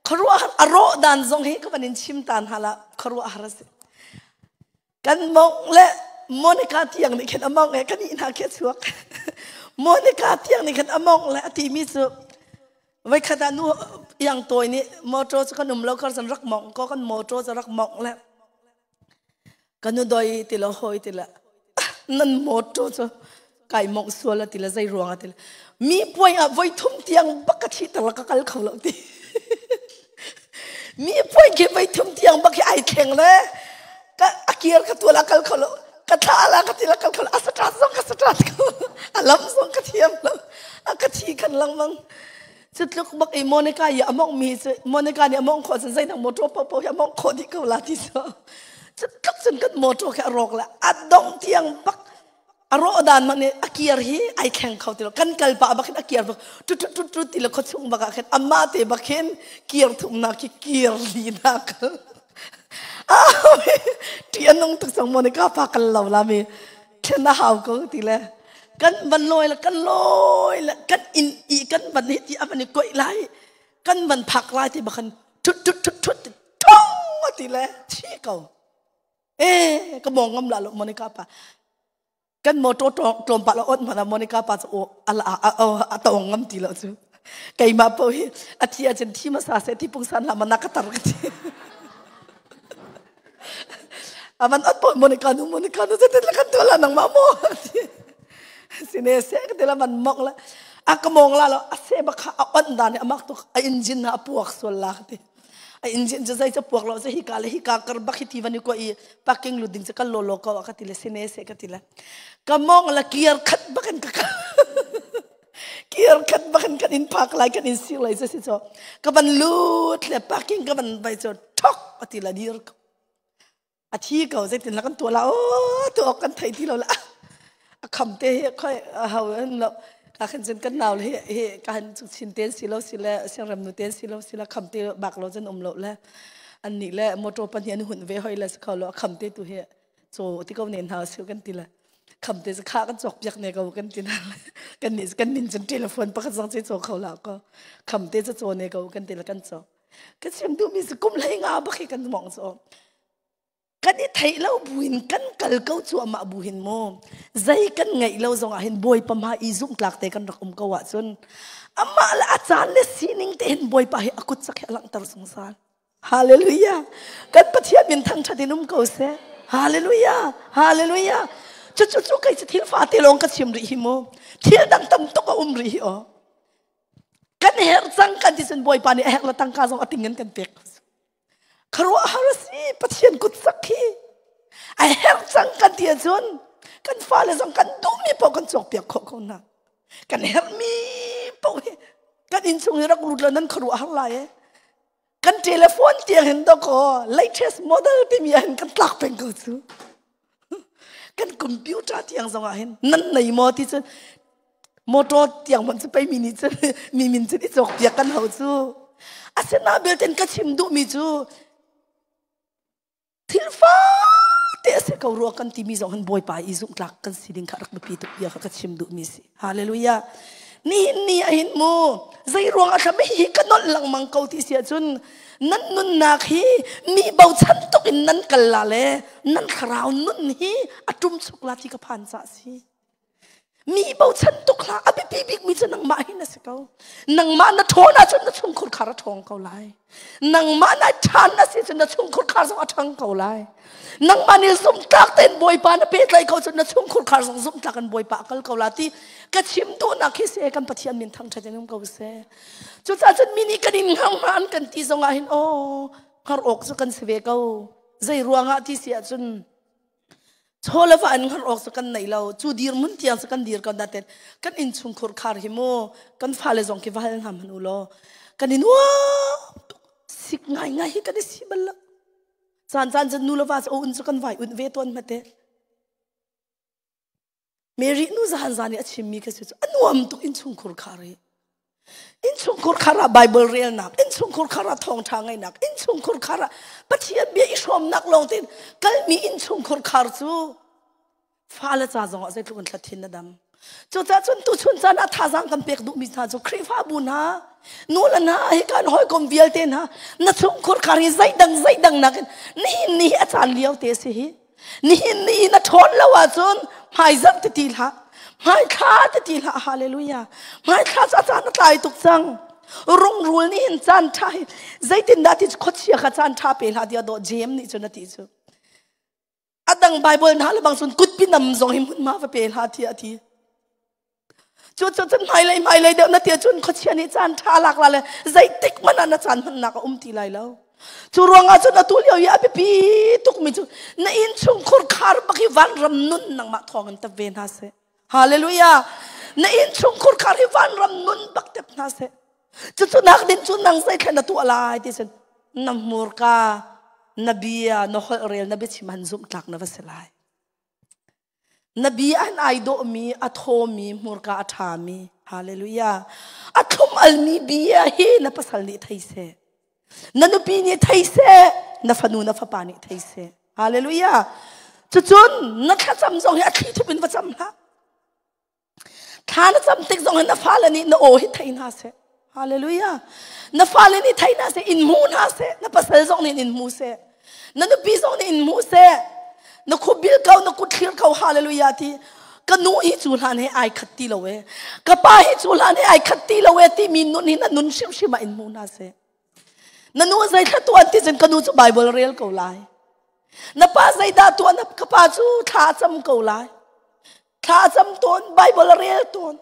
khuaruah a rawh dan zong hi ka van in chim tan hala khuaruah har a si kan mong le Monica tiang nih khin a mong e kan ihna khi a chuak Monica tiang nih khin a mong le a timi cu Voikhat ah nu iang tawi nih motor cu kan um lo kar cun rak mong ko kan motor cu rak mong le Ka nu doi ti lo hawi ti le nan mawṭaw cu kai mongh sual a ti le zei ruang a ti le mi puai ah voi thum tiang bak ka thih ter ka kal kho lo ti mi puai khi voi thum tiang bak hi ai thleng le ka a kir ka tual a kal kho lo ka thla la ka ti la kal kho lo a satrat zong ka satrat ko a lam zong ka thiam lo a ka thi khan lengmang Cutluk bak i Monica i a mongh mi cu Monica nih a mongh khawh cun zeidang motor paohpaoh hi a mongh khawh dih ko la ti cu. Cutluk cun kan motor khi a rawk le a dongh tiang bak a rawh dan mak nih a kiar hi ai thleng kho ti lo kan kal pah bak hin a kiar bak tut tut tut tut ti le khuachung bak ah khin amah te bak hin kiar thumnak khi kiar linak ṭih a nung tuk cang Monica pa kal lo la mi Thlen a hau ko ti le kan van lawi le kan lawi le kan inn i kan van hi ti a van i koih lai kan van phak lai ti bakhan thut thut thut thut thong ti le thi ko e ka mong ngam la lo Monica pa kan motor tlawm pa la ot mana Monica pa chu ala a tong ngam ti lo chu keimah po hi a thi a cun thi ma sa se thi pungsan la mana ka tar ka ti Avan at po Monica nu Monica nu zetin la kan tuah la nangmah maw sine se ka tila man mok la a ka mong la lo a se ba kha a on dan amak tuk a engine na a puak sual la ti a engine chu zai cha puak lo chu hi ka le hi ka kar bak hi ti van ko i parking lu ding chu kan lo lo ko ka ti le sine se ka ti le ka mong la kiar khat bakan ka kiar khat bakan kan in phak lai kan in sir lai si cho ka van lut le parking ka van vai cho thok ati la dir ko a thi ko zeitin la kan tuah la o tu ok kan thei ti lo la a kham te hi khoi hau an lo. Ka khan cun kan nau le hi ka han cu chin ten si lo si le siangrem nu ten si lo si le kham te bak lo cun um lo le an nih le motor pan hi an hun ve hoi le si kho lo kham te tu hi cho ti ko ne hna siu kan ti le kham te kha kan cawk piak ne ko kan ti na kan nih kan min cun telephone pakhat zong che chaw kho la ko kham te cha chaw ne ko kan ti le kan cawk ka chim duh mi kum hlei nga bak hi kan mong cho kan i theih lo buin kan kal ko cu amah bu hin mu zei kan ngeih lo zong ah hin bawipa hma i zumhtlak te kan rak um ko ahcun amah le a caan le sining te hin bawipa hi a kut cak hi a langhter zungzal Hallelujah. Kan Pathian min thangṭhat in um ko seh. Hallelujah. Hallelujah. Cu cu cu kei cu thil fate lawng ka chim rih hi mu. Thil dang tam tuk a um rih hi aw. Kan herh cang kan ti cun Bawipa nih a herh le tangka zong a ting in kan pek. Khuaruahhar a si Pathian kut sak hi. A herh cang kan ti ahcun kan fale zong kan duhmi paoh kan cawkpiak khawh ko hna. Kan herhmi paoh hi kan innchung hi rak lut lo nan khuaruahhar lai eh. Kan telephone tiang hin dawkaw latest model timi ah hin kan tlak peng ko cu. Kan computer tiang zong ah hin nan nei maw ti cun motor tiang hmanh cu pei mi nih cun mi min cun i cawk piak kan hau cu. Asinain belten ka chim duhmi cu Thil fate a si ko rua kan timi zong hin Bawipa i zumhtlak kan si ding kha rak biapi tuk bia kha ka chim duhmi si. Hallelujah. Nihin ni ah hin mu zei ruang ah thlam hi ka nolh lengmang ko ti si ahcun nan nunnak hi mi bochan tuk in nan kal la le nan thlarau nun hi a ṭum chuk la ti ka phan ca si. Mi bochan tuk hlah a biapi bikmi cu nangmah hi na si ko nangmah na ṭhawn ahcun na chungkhur khar a ṭhawng ko lai nangmah na ṭhan na si cun na chungkhur khar zong a ṭhang ko lai nangmah nih zumhtlak tein bawipa na pehtlaih ko cun na chungkhur khar zong zumhtlak in bawipa a kal ko la ti ka chim duhnak hi si kan Pathian min thangṭhat in um ko seh cucaah cun mi nih kan in hngar hna an kan ti zong ah hin aw hngar awk cu kan si ve ko zei ruangah ti si ahcun Chaw le va an hngalh awk cu kan nei lo. Cu dirhmun tiang cu kan dir ko natin kan innchungkhur khar hi mu kan fale zong khi va hal hna hmanh u law kan i nuam tuk sik ngaingai hi kan i si bal lo. Caan caan cun nu le va cu un cu kan vai un ve tawn hmate. Mary nu zahan zan i a chimmi kha cu a nuam tuk innchungkhur khar hi. Innchungkhur khar ah Bible relnak, innchungkhur khar ah thawngṭha ngaihnak, innchungkhur khar ah Pathian bia i hrawmnak lawng tein kalmi innchungkhur khar cu fale ca zong ah zeitluk in thlathin a dam. Cucaah cun tuchun caan ah thazaang kan pek duhmi hna cu Khrihfabu hna, nu le hna hi kan hawikom vialte hna na chungkhur khar hi zeidang zeidang nakin nihin ni hi a caan lio te si hi. Nihin ni na ṭhawn lo ahcun hmaizarh ti ti hlah. Hmaithla ti ti hlah. Hallelujah. Hmaithla cu a caan a tlai tuk cang. Rungrul nih hin caan ṭha hi zeitindah ti cu khuachia kha caan ṭha pe hlah tiah dawh Jeim nih cun a ti cu. A dang Bible hna le bang cun kutpi nam zong hi hmunhma va pe hlah tiah a ti. Cu cu cun hmailei hmailei deuh na ti cun khuachia nih caan ṭha lak la le zeitik hmanh ah na caan hmannak a um ti lai lo. Cu ruangah cun atu lio i a biapi tukmi cu na innchungkhur khar bak hi vanram nun nangmah thawng in tap ve hna seh. Hallelujah. Na innchungkhur khar hi vanram nun bak tep hna seh. Cucu nak din cu nang zeithla na tuah lai ti cun na hmurka na bia na holh rel na biachim han zumh tlak na va si lai. Na bi an ai dawhmi, a thawmi, hmurka a ṭhami. Hallelujah. A thlum almi bia hi na pasal nih thei seh. Na nupi nih thei seh. Na fanu na fapa nih thei seh. Hallelujah. Cucun na thlacam zong hi a thli thup in va cam hlah. Thla na cam tik zong in na fale nih na aw hi thei hna seh. Hallelujah. Na fale nih thei hna seh, in hmu hna seh. Na pasal zong nih in hmu seh. Na nupi zong nih in hmu seh. Na khubil ko, na kut thlir ko, hallelujah ti. Ka nu hi cu hlan he ai khat ti lo e. Ka pa hi cu hlan he ai khat ti lo e ti mi nun hi na nun hrimhrim ah in hmu hna seh. Na nu zei thla tuan ti cun ka nu cu Bible rel ko lai. Na pa zeidah tuan ka pa cu thla cam ko lai. Thla cam tawn, Bible a rel tawn.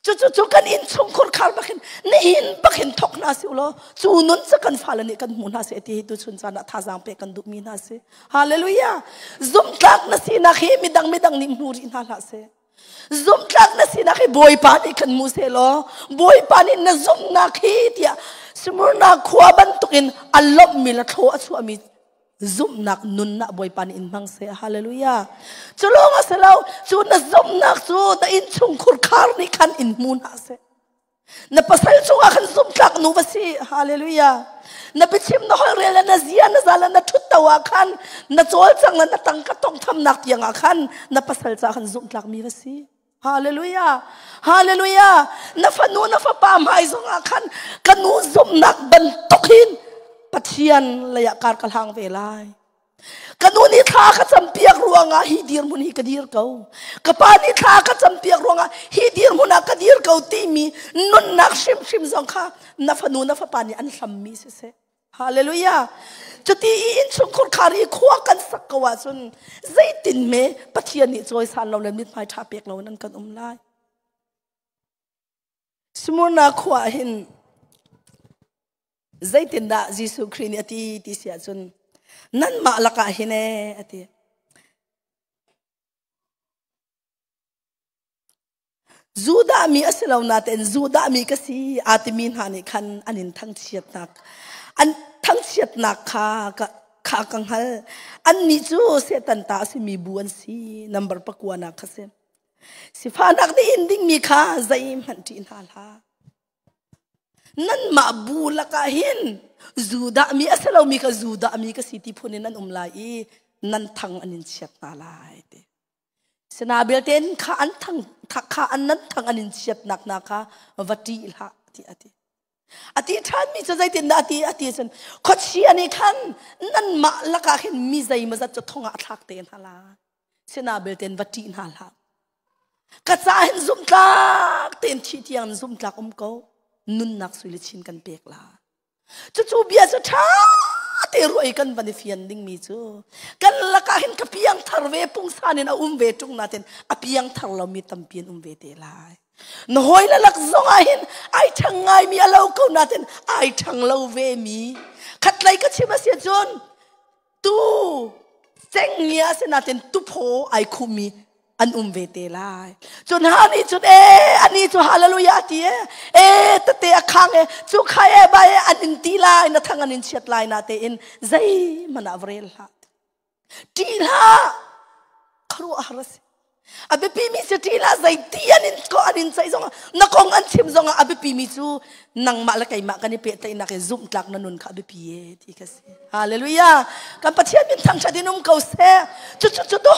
Cucu cu kan innchungkhur khar bakin nihin bakin thok hna si ulaw cu nun cu kan fale nih kan hmu hna seh ti hi tuchun caan ah thazaang pek kan duhmi hna si. Hallelujah. Zumhtlak na sinak hi midang midang nih hmu rih hna hlah seh. Zumhtlak na sinak hi Bawipa nih kan hmu seh law Bawipa nih na zumhnak hi tiah Smyrna khua bantukin a lawmhmi le thlaw a chuahmi. Zumhnak nunnak Bawipa nih in hmang seh. Hallelujah. Cu lawng a si lo, cu na zumhnak cu na innchungkhur khar nih khan in hmu hna seh. Na pasal cungah khan zumhtlak nu va si. Hallelujah. Na biachim na holh rel na zia na zal na thut to ah khan na cawlcang le na tangka tongthamnak tiang ah khan na pasal ca khan zumhtlak mi va si. Hallelujah. Hallelujah. Na fanu na fapa hmai zongah khan ka nu zumhnak bantuk hin Pathian lei ah kar ka hlang ve lai. Ka nu nih thla ka campiak ruangah hi dirhmun hi ka dir ko. Ka pa nih thla ka campiak ruangah hi dirhmun ah ka dir ko timi nunnak hrimhrim zong kha na fanu na fapa nih an hlammi siseh. Hallelujah. Cuti i innchungkhur khar i khua kan sak ko ahcun zeitin me Pathian nih cawisan lo le mithmai ṭha pek lo in an kan um lai. Smyrna khua ah hin zeitindah Jesuh Khrih nih a ti ti si ahcun nanmah lakah hin ee a ti. Judah mi a si lo natein Judah mi ka si aa timi hna nih khan an in thangchiatnak an thangchiatnak kha ka kha ka hngal. Annih cu Satan ta a simi bu an si. Number pakua nak kha si. Sifahnak nih in dingmi kha zeihmanh ṭih hna hlah. Nanmah bu lakah hin Judah mi a si lomi kha Judah mi ka si ti phun in nan um lai i nan thang an in chiat hna lai ti. Sina belte in kha an thang kha an nan thang an in chiatnak hna kha va ṭih hlah ti a ti. A ti ṭhanmi cu zeitindah a ti a ti cun khuachia nih khan nanmah lakah khin mi zeimawzat cu thong ah a thlak te hna lai. Sina belte in va ṭih hna hlah. Ka ca hin zumhtlak tein thih tiang zumhtlak um ko. Nunnak sui le chin kan pek la. Cucu bia cu ṭha te ruah i kan van i fian dingmi cu kan lakah hin ka piang thar ve pungsan in a um ve ṭung natin a piang thar lomi tampi an um ve te lai. Na hawi le lak zong ah hin ai ṭhang ngaimi a lo ko natin ai ṭhang lo ve mi khatlei ka chim a si cun tu cenghngia asinain tuphaw ai khumi an um ve te lai. Cun ha nih cun e ani cu hallelujah ti e e tete a khang e cu khai e bai e an in ti lai na thang an in chiat lai na te in zei mana vrel hlah ṭih hlah kharuah har a si A biapimi cu ṭih zeiti an in ko an in ceih zongah na kong an chim zongah a biapimi cu nangmah le keimah kan i pehtlaihnak i zumhtlak na nun kha a biapi e ti kha si. Hallelujah. Kan Pathian min thangṭhat in um ko seh. Cu cu cu to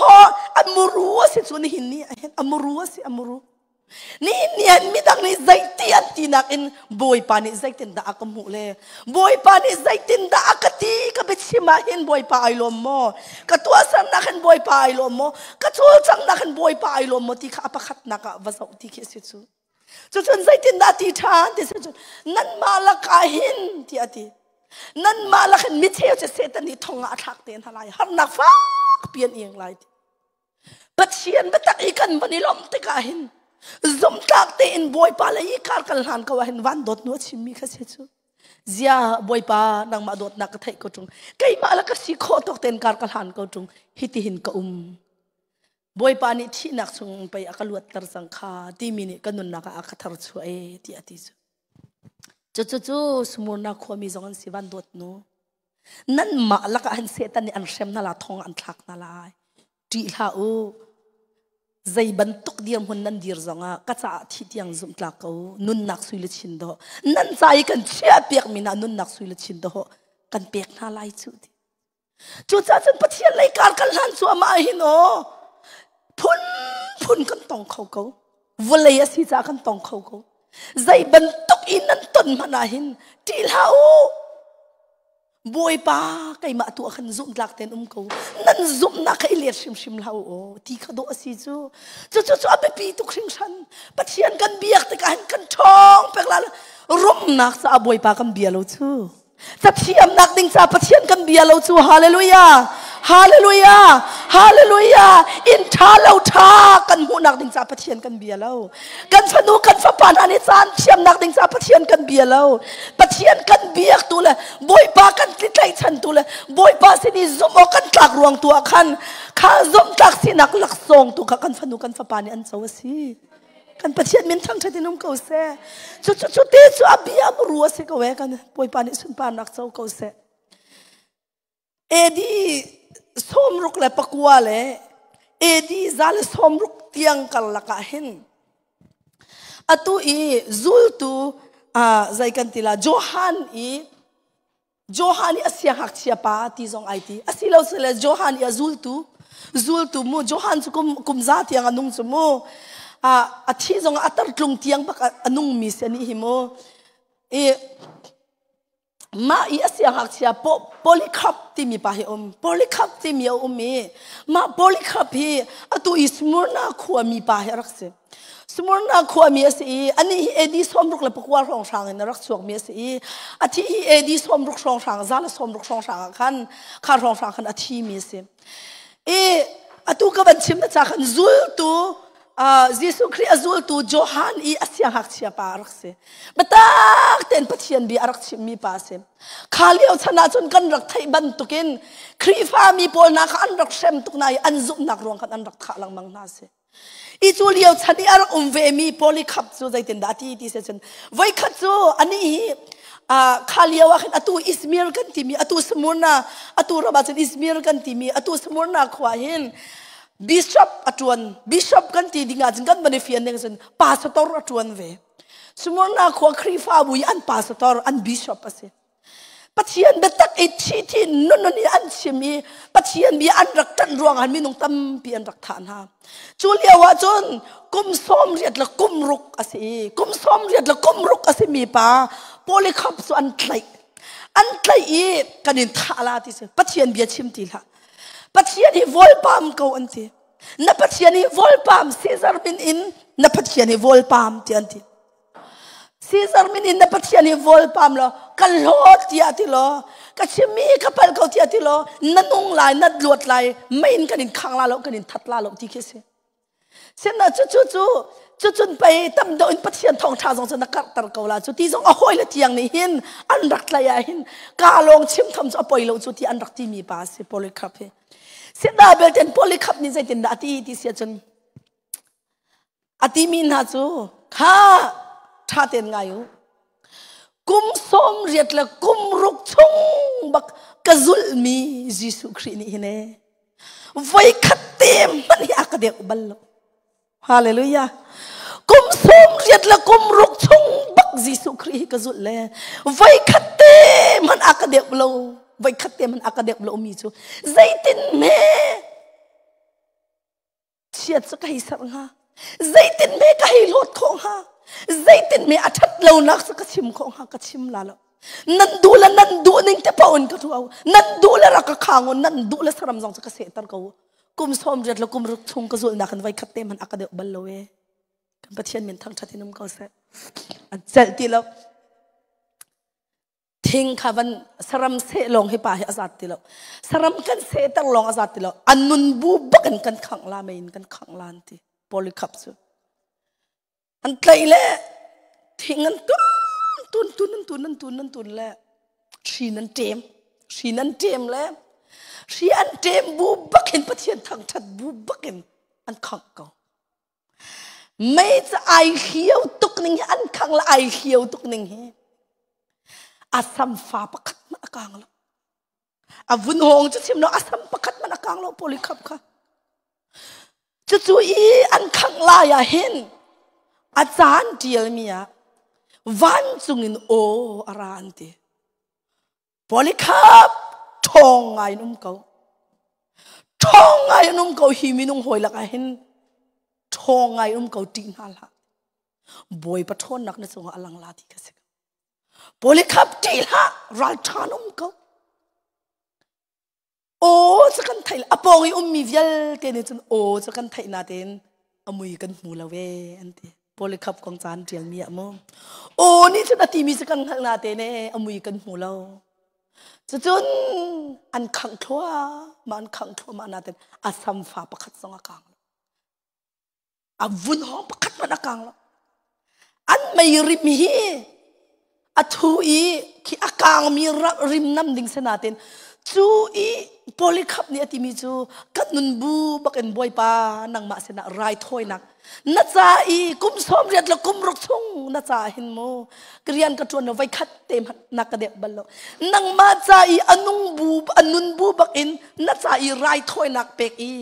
a muru a si cu nihin ni ahhin a muru a si a muru. Nihin ni ah midang nih zeiti an tinak in Bawipa nih zeitindah a ka hmuh le Bawipa nih zeitindah a ka ti ka biachim ah hin Bawipa ai lawm maw ka tuahsernak hin Bawipa ai lawm maw ka cawlcanghnak hin Bawipa ai lawm maw ti kha a pakhatnak ah va zoh ti khi a si cu cucun zeitindah ti ṭhan ti si cun nanmah lakah hin ti a ti nanmah lak hin micheu cu Satan nih thong ah a thlak te hna lai harnak fak pi an ing lai ti Pathian biatak i kan van i lawmh tikah hin zumhtlak tein Bawipa le i kar kan hlan ko ah hin van dawt nu a chimmi kha si cu. Zia Bawipa nangmah dawtnak ka theih ko ṭung. Keimah le ka si khawh tawk tein kar ka hlan ko ṭung. Hitihin ka um. Bawipa nih thihnak chung pei a ka luatter cang kha timi nih ka nunnak ah a ka thar chuah e ti a ti cu. Cucu Smurna khuami zong an si van dawt nu. Nanmah lakah hin Satan nih an hrem hna la thong an thlak hna lai. Ṭih hlah u. Zei bantuk dirhmun nan dir zongah ka caah thi tiang zumhtlak ko. Nunnak sui le chin dawh. Nan ca i kan chiah piakmi hna nunnak sui le chin dawh kan pek hna lai cu ti. Cucaah cun Pathian lei kar kan hlan cuahmah hin aw phun phun kan tong kho ko. Vawlei a si caah kan tong kho ko. Zei bantuk in nan ton hmanh ah hin ṭih hlah u. Bawipa keimah tu ah khan zumhtlak tein um ko. Nan zumhnak kha i let hrimhrim hlah u aw ti kha dawh a si cu. Cucu cu a biapi tuk hringhran. Pathian kan biak tikah hin kan ṭhawng pek la rumnak caah Bawipa kan bia lo cu. Cathiamnak ding ca Pathian kan bia lo cu hallelujah hallelujah hallelujah in tha lo tha kan hmuhnak ding ca Pathian kan bia lo kan fanu kan fapa hna nih caan thiamnak ding ca Pathian kan bia lo Pathian kan biak tu le Bawipa kan tlaihchan tu le Bawipa sin i zumh awk kan tlak ruang tu ah khan kha zumhtlak sinak laksawng tu kha kan fanu kan fapa nih an co a si Kan Pathian min thangṭhat in um ko seh. Cu cu cu te cu a bia muru a si ko e kan Bawipa nih sunparnak co ko seh. AD 69 le AD 160 tiang karlak ah hin atu i zultu zei kan ti la Johan i Johan i a siangngakchia pa ti zong ai ti asilo sile Johan i a zultu zultu mu Johan cu kum kum za tiang a nung cu mu a thi zong a tar tlung tiang bak a nung mi si ani hi mu i mah i a siangngakchia Polycarp timi pa hi um Polycarp timi a um i mah Polycarp hi atu i Smyrna khuami pa hi a rak si Smyrna khuami a si i anih hi AD 64 hrawnghrang in a rak chuakmi a si i a thi hi AD 60 hrawnghrang za le 60 hrawnghrang ah khan kha hrawnghrang khan a thimi a si i atu ka van chim na ca khan zultu Jesuh Khrih a zultu Johan i a siangngakchia pa a rak si. Biatak tein Pathian bia a rak chimmi pa a si. Kha lio chan ahcun kan rak theih bantukin Khrihfa mi pawl hna kha an rak hrem tuk hna i an zumhnak ruang khan an rak thah lengmang hna a si. I cu lio chan i a rak um vemi Polycarp cu zeitindah a ti ti si cun voikhat cu anih hi kha lio ah khin atu Izmir kan timi atu Smyrna atu ram ah cun Izmir kan timi atu Smyrna khua hin Bishop a ṭuan. Bishop kan ti ding ahcun kan van i fian ding cun pastor a ṭuan ve. Smyrna khua Khrihfabu i an pastor, an bishop a si. Pathian biatak i thi thi nun nun in an chim i Pathian bia an rak ṭanh ruangah minung tampi an rak thah hna. Cu lio ah cun kum 80 le kum ruk a si i kum 80 le kum ruk a simi pa Polycarp cu an tlaih. An tlaih i kan in thah la ti si. Pathian bia chim ti hlah. Pathian hi vawlpam ko an ti. Na Pathian hi vawlpam Caesar min in na Pathian hi vawlpam ti an ti. Caesar min in na Pathian hi vawlpam law ka hlawt tiah ti law ka chimmi ka pal ko tiah ti law na nung lai na luat lai mei in kan in khang la lo kan in that la lo ti khi si. Sihmanhsehlaw cucu cu cucun pei tam deuh in Pathian thawngṭha zong cu na karhter ko la cu ti zong a hawile tiang nih hin an rak tlaih ah hin ka lawng chim tham cu a poi lo cu ti an rak timi pa a si Polycarp hi. Sihmanhsehlaw belte Polycarp nih zeitindah a ti ti si ahcun a timi hna cu kha ṭha tein ngai u. Kum 80 le kum ruk chung bak ka zulhmi Jesuh Khrih nih hin ee voikhat te hmanh hi a ka deuh bal lo hallelujah kum 80 le kum ruk chung bak Jesuh Khrih hi ka zulh le voikhat te hmanh a ka deuh lo voikhat te hmanh a ka deuh lo mi cu zeitin hme chiat cu ka hei serh hnga zeitin hme ka hei hlawt khawh hnga zeitin hme a ṭhat lonak cu ka chim khawh hnga ka chim la lo nan duh le nan duh ning te paoh in ka tuah nan duh le rak ka khang u nan duh le saram zong cu ka sehter ko kum 80 le kum ruk chung ka zulhnak in voi khat te hmanh a ka deuh bal lo e kan Pathian min thangṭhat in um ko seh an celh ti lo Thing kha van saram seh lawng hi pa hi a zat ti lo. Saram kan sehter lawng a zat ti lo. An nun bu bak in kan khangh la mei in kan khangh la an ti. Polycarp cu. An tlaih le thing an tun tun tun an tun an tun an tun le hri nan ṭem. Hri nan ṭem le hri an ṭem bu bak in Pathian thangṭhat bu bak in an khangh ko. Mei cu ai hlio tuk ning hi an khang le ai hlio tuk ning hi a samfa pakhat hmanh a kang lo. A vun hawng cu chim lo a sam pakhat hmanh a kang lo Polycarp kha. Cucu i an khangh lai ah hin a caan ṭialmi ah vancung in aw a ra an ti. Polycarp ṭhawng ngai in um ko. Ṭhawng ngai in um ko hi minung hawi lakah hin ṭhawng ngai in um ko ṭih hna hlah. Bawipa ṭhawnnak na cungah a lang la ti ka si. Polycarp ṭih hlah ralṭha um ko. Aw cu kan theih a pawng i ummi vialte nih cun aw cu kan theih natein a mui kan hmu lo ee an ti. Polycarp kong caan ṭialmi ah mu. Aw nih cun a timi cu kan hngalh natein ee a mui kan hmu lo. Cucun an khangh thluahmah an khangh thluahmah natein a samfa pakhat zong a kang lo. A vun hawng pakhat hmanh a kang lo. An mei rim hi a thu i khi a kangmi rim nam ding si nain cu i Polycarp nih a timi cu kan nun bu bakin Bawipa nangmah sinah raithawinak. Na ca i kum 80 le kum ruk chung na ca hin mu rian ka ṭuan lo voi khat te hmanh na ka dep bal lo. Nangmah ca i a nung bu a nun bu bak in na ca i raithawinak pek i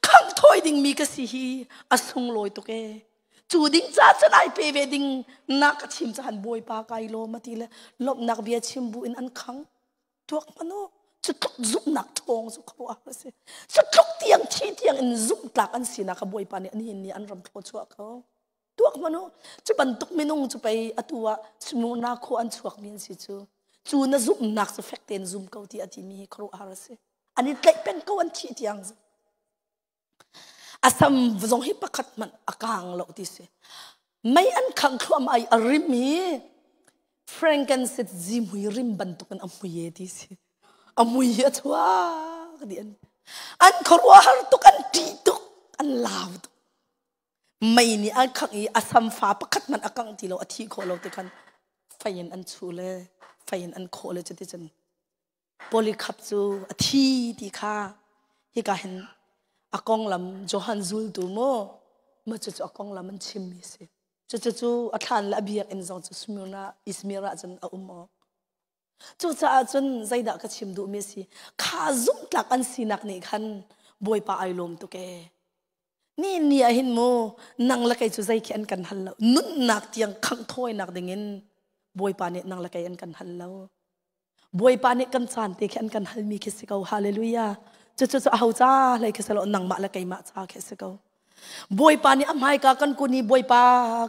khangh thawi dingmi ka si hi a sunglawi tuk ee. Cu ding ca cun ai pe ve ding na ka chim cahan Bawipa kai lawm a ti le lawmhnak bia chim bu in an khang. Tuak hmanh u. Cu tluk zumhnak ṭhawng cu khuaruahhar a si. Cu tluk tiang thi tiang in zumhtlak an sinak kha Bawipa nih nihin ni an ram thluachuah ko. Tuak hmanh u. Cu bantuk minung cu pei atu ah Smyrna khua an chuakmi an si cu. Cu na zumhnak cu fek tein zum ko ti a timi hi khuaruahhar a si. An i tlaih peng ko an thih tiang. A sam zong hi pakhat hmanh a kang lo ti si. Mei an khangh thluahmah i a rim hi frankincense zihmui rim bantukin a mui e ti si. A mui hi a chuak dih an. An khuaruahhar tuk, an ṭih tuk, an lau tuk. Mei nih an khangh i a samfa pakhat hmanh a kangh ti lo, a thih khawh lo ti khan fei in an chuh le fei in an khawh le cuticun Polycarp cu a thi ti kha hika hin a konglam Johan zultu mu ma cucu a konglam an chimmi a si. Cucu cu a thlan le a biakinn zong cu Smyrna Izmir ah cun a um awk. Cucaah cun zeidah ka chim duhmi a si kha zumhtlak an sinak nih khan Bawipa ai lawm tuk ee. Ni ni ah hin mu nang le kei cu zei khi an kan hal lo. Nunnak tiang khangh thawinak dingin Bawipa nih nang le kei an kan hal lo. Bawipa nih kan caan te khi an kan halmi khi si ko. Hallelujah. Cucu cu aho ca hlei khi si lo nangmah le keimah ca khi si ko. Bawipa nih a hmaika kan kun i Bawipa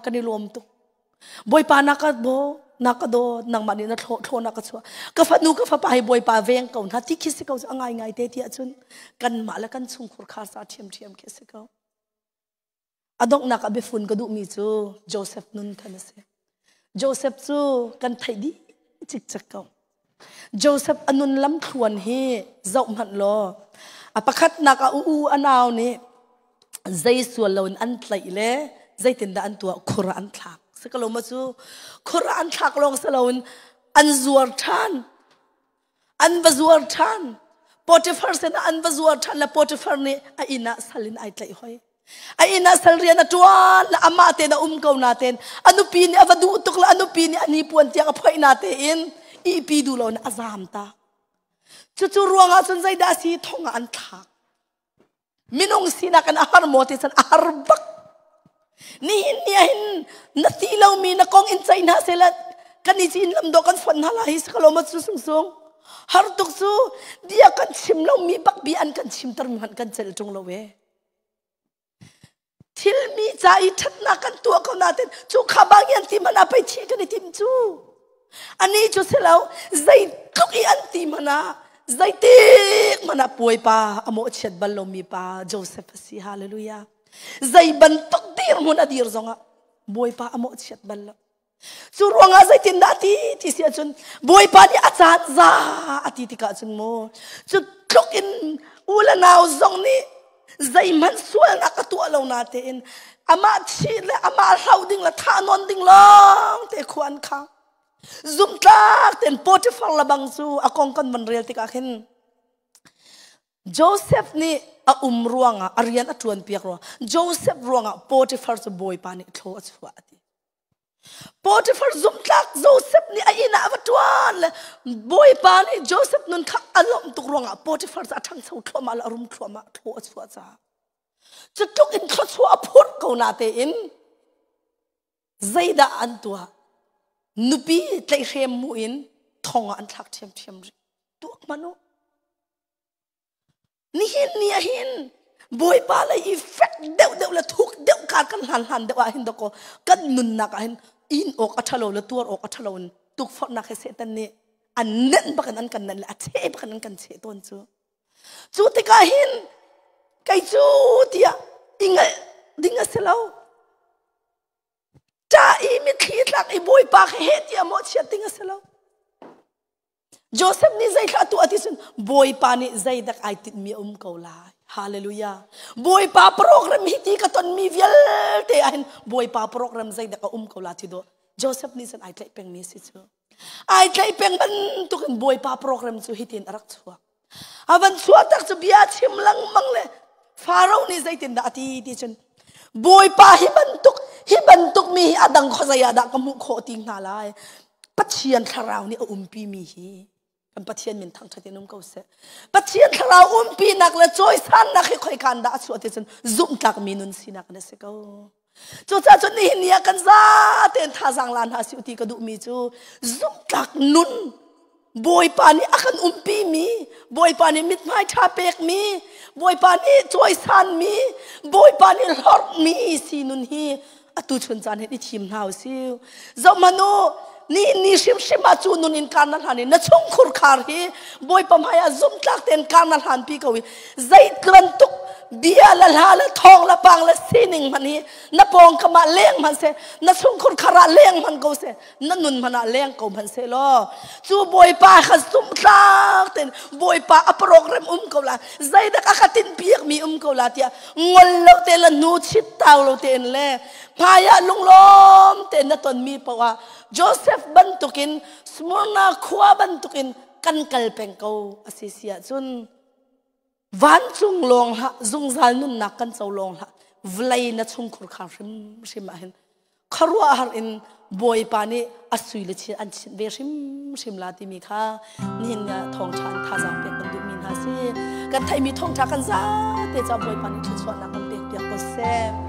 kan i lawm tuk. Bawipa na ka bo na ka dawt nangmah nih na thlo thlo na ka chuah. Ka fanu ka fapa hi Bawipa veng ko hna ti khi si ko a ngai ngai te ti ahcun kanmah le kan chungkhur khar sa ṭhiamṭhiam khi si ko. A donghnak ah biafun ka duhmi cu Joseph nun khan a si. Joseph cu kan theih dih cikcek ko. Joseph a nun lamthluan hi zoh hmanh law a pakhatnak a u a nau nih zei sual loin an tlaih le zeitindah an tuah khur ah an thlak. Si ko lo ma cu khur ah an thlak lawng si loin an zuar ṭhan. An va zuar ṭhan. Potiphar sinah an va zuar ṭhan le Potiphar nih a inn ah sal in ai tlaih hoi. A inn ah sal rian a ṭuan le amah tein a um ko natein a nupi nih a va duh tuk le a nupi nih a hnipuan tiang a phoih natein ihpi duh loin a zaam tak. Cucu ruangah cun zeidah a si thong ah an thlak. Minung sinak in a har maw ti cun a har bak. Nihin ni ah hin na ti lomi na kong in ceih hna sehla kan i cin lam dawh kan fonh hna la hi si ko ma cu sungsung. Har tuk cu bia kan chim lomi bak bia an kan chimter mi hmanh kan celh ṭung lo e. Thil mi ca i ṭhatnak kan tuah ko nain cu kha bang an ti hmanh ah pei thih kan i tim cu. Ani cu si lo zeitluk i an ti hmanh ah zeitik hmanh ah puaipa a mawhchiat bal lomi pa Joseph a si. Hallelujah. Zei bantuk dirhmun a dir zongah Bawipa a mawhchiat bal lo. Cu ruangah zeitindah ti ti si ahcun Bawipa nih a caan za a ti tikah cun mu cu tluk in u le nau zong nih zeihmanh sualnak a tuah lo na tein amah thih le amah hlo ding le thah nawn ding lawng te khua an khang. Zumtlak tein Potiphar lebang cu a kong kan van rel tikah khin Joseph nih a um ruangah a rian a ṭuan piak ruang Joseph ruangah Potiphar cu Bawipa nih thlaw a chuah a ti. Potiphar zumtlak Joseph nih a inn ah a va ṭuan le Bawipa nih Joseph nun kha a lawmh tuk ruangah Potiphar cu a ṭhangcho thluahmah le a rum thluahmah thlaw a chuah caah cu tluk in thluachuah a phurh ko na tein zeidah an tuah nupi tlaihhrem mu in thong ah an thlak ṭhiamṭhiam rih tuak hmanh u Nihin ni ah hin Bawipa lei i fek deuh deuh le thuk deuh kar kan hlan hlan deuh ah hin dakaw kan nunnak ah hin in awk a ṭhalo le tuar awk a ṭhalo in tukforhnak he Satan nih an nenh bak in an kan nenh le a cheh bak in an kan cheh tawn cu. Cu tikah hin kei cu tiah i ngalh ding a si lo. Ṭah i mitthli tlak i Bawipa kha heh tiah mawhchiat ding a si lo. Joseph nih zeithla tuah ti cun Bawipa nih zeidak ai tinhmi a um ko lai. Hallelujah. Bawipa program hi ti ka tonmi vialte ah hin Bawipa program zeidak a um ko la ti dawh. Joseph nih cun ai tlaih pengmi si cu. Ai tlaih peng bantukin Bawipa program cu hitin a rak chuak. A van chuah tak cu bia chim lengmang le Pharaoh nih zeitindah a ti ti cun. Bawipa hi bantuk hi bantuk mi hi a dang khuazei ah dah ka hmuh khawh ti hna lai. Pathian thlarau nih a umpi mi hi kan Pathian min thangṭhat in um ko seh. Pathian thlarau umpinak le cawisannak hi khoikan dah a chuah ti cun zumhtlak mi nun sinak in a si ko. Cucaah cun nihin ni ah kan zatein thazaang la hna sih ti ka duhmi cu zumhtlak nun Bawipa nih a kan umpimi, Bawipa nih mithmai ṭha pekmi, Bawipa nih cawisanmi, Bawipa nih hlorhmi si nun hi atu chun caan hin i thim hna u sih. Zohhmanh u, ni ni hrimhrim ah cu nun in kar na hlan i na chungkhur khar hi Bawipa hmaiah zumhtlak tein kar na hlanpi ko i zeibantuk bia le hla le thawng le pang le sining hmanh hi na pawngkam ah leng hmanh seh na chungkhur khar ah leng hmanh ko seh na nun hmanh ah leng ko hmanh seh law cu Bawipa kha zumhtlak tein Bawipa a program um ko la zeidak a ka tinh piak mi um ko la tiah ngol lo te le hnu chit tau lo tein le hmaiah lunglawm tein na tonmi paoh ah Joseph bantukin Smyrna khua bantukin kan kal peng ko a si si ahcun vancung lawng hlah zungzal nunnak kan co lawng hlah vawlei na chungkhur khar hrimhrim ah hin khuaruahhar in Bawipa nih a sui le chin an chinh ve hrimhrim la timi kha nihin thawngṭha in thazaang pek kan duhmi hna si. Kan theihmi thawngṭha kan zate ca Bawipa nih thluachuahnak kan pek piak ko seh.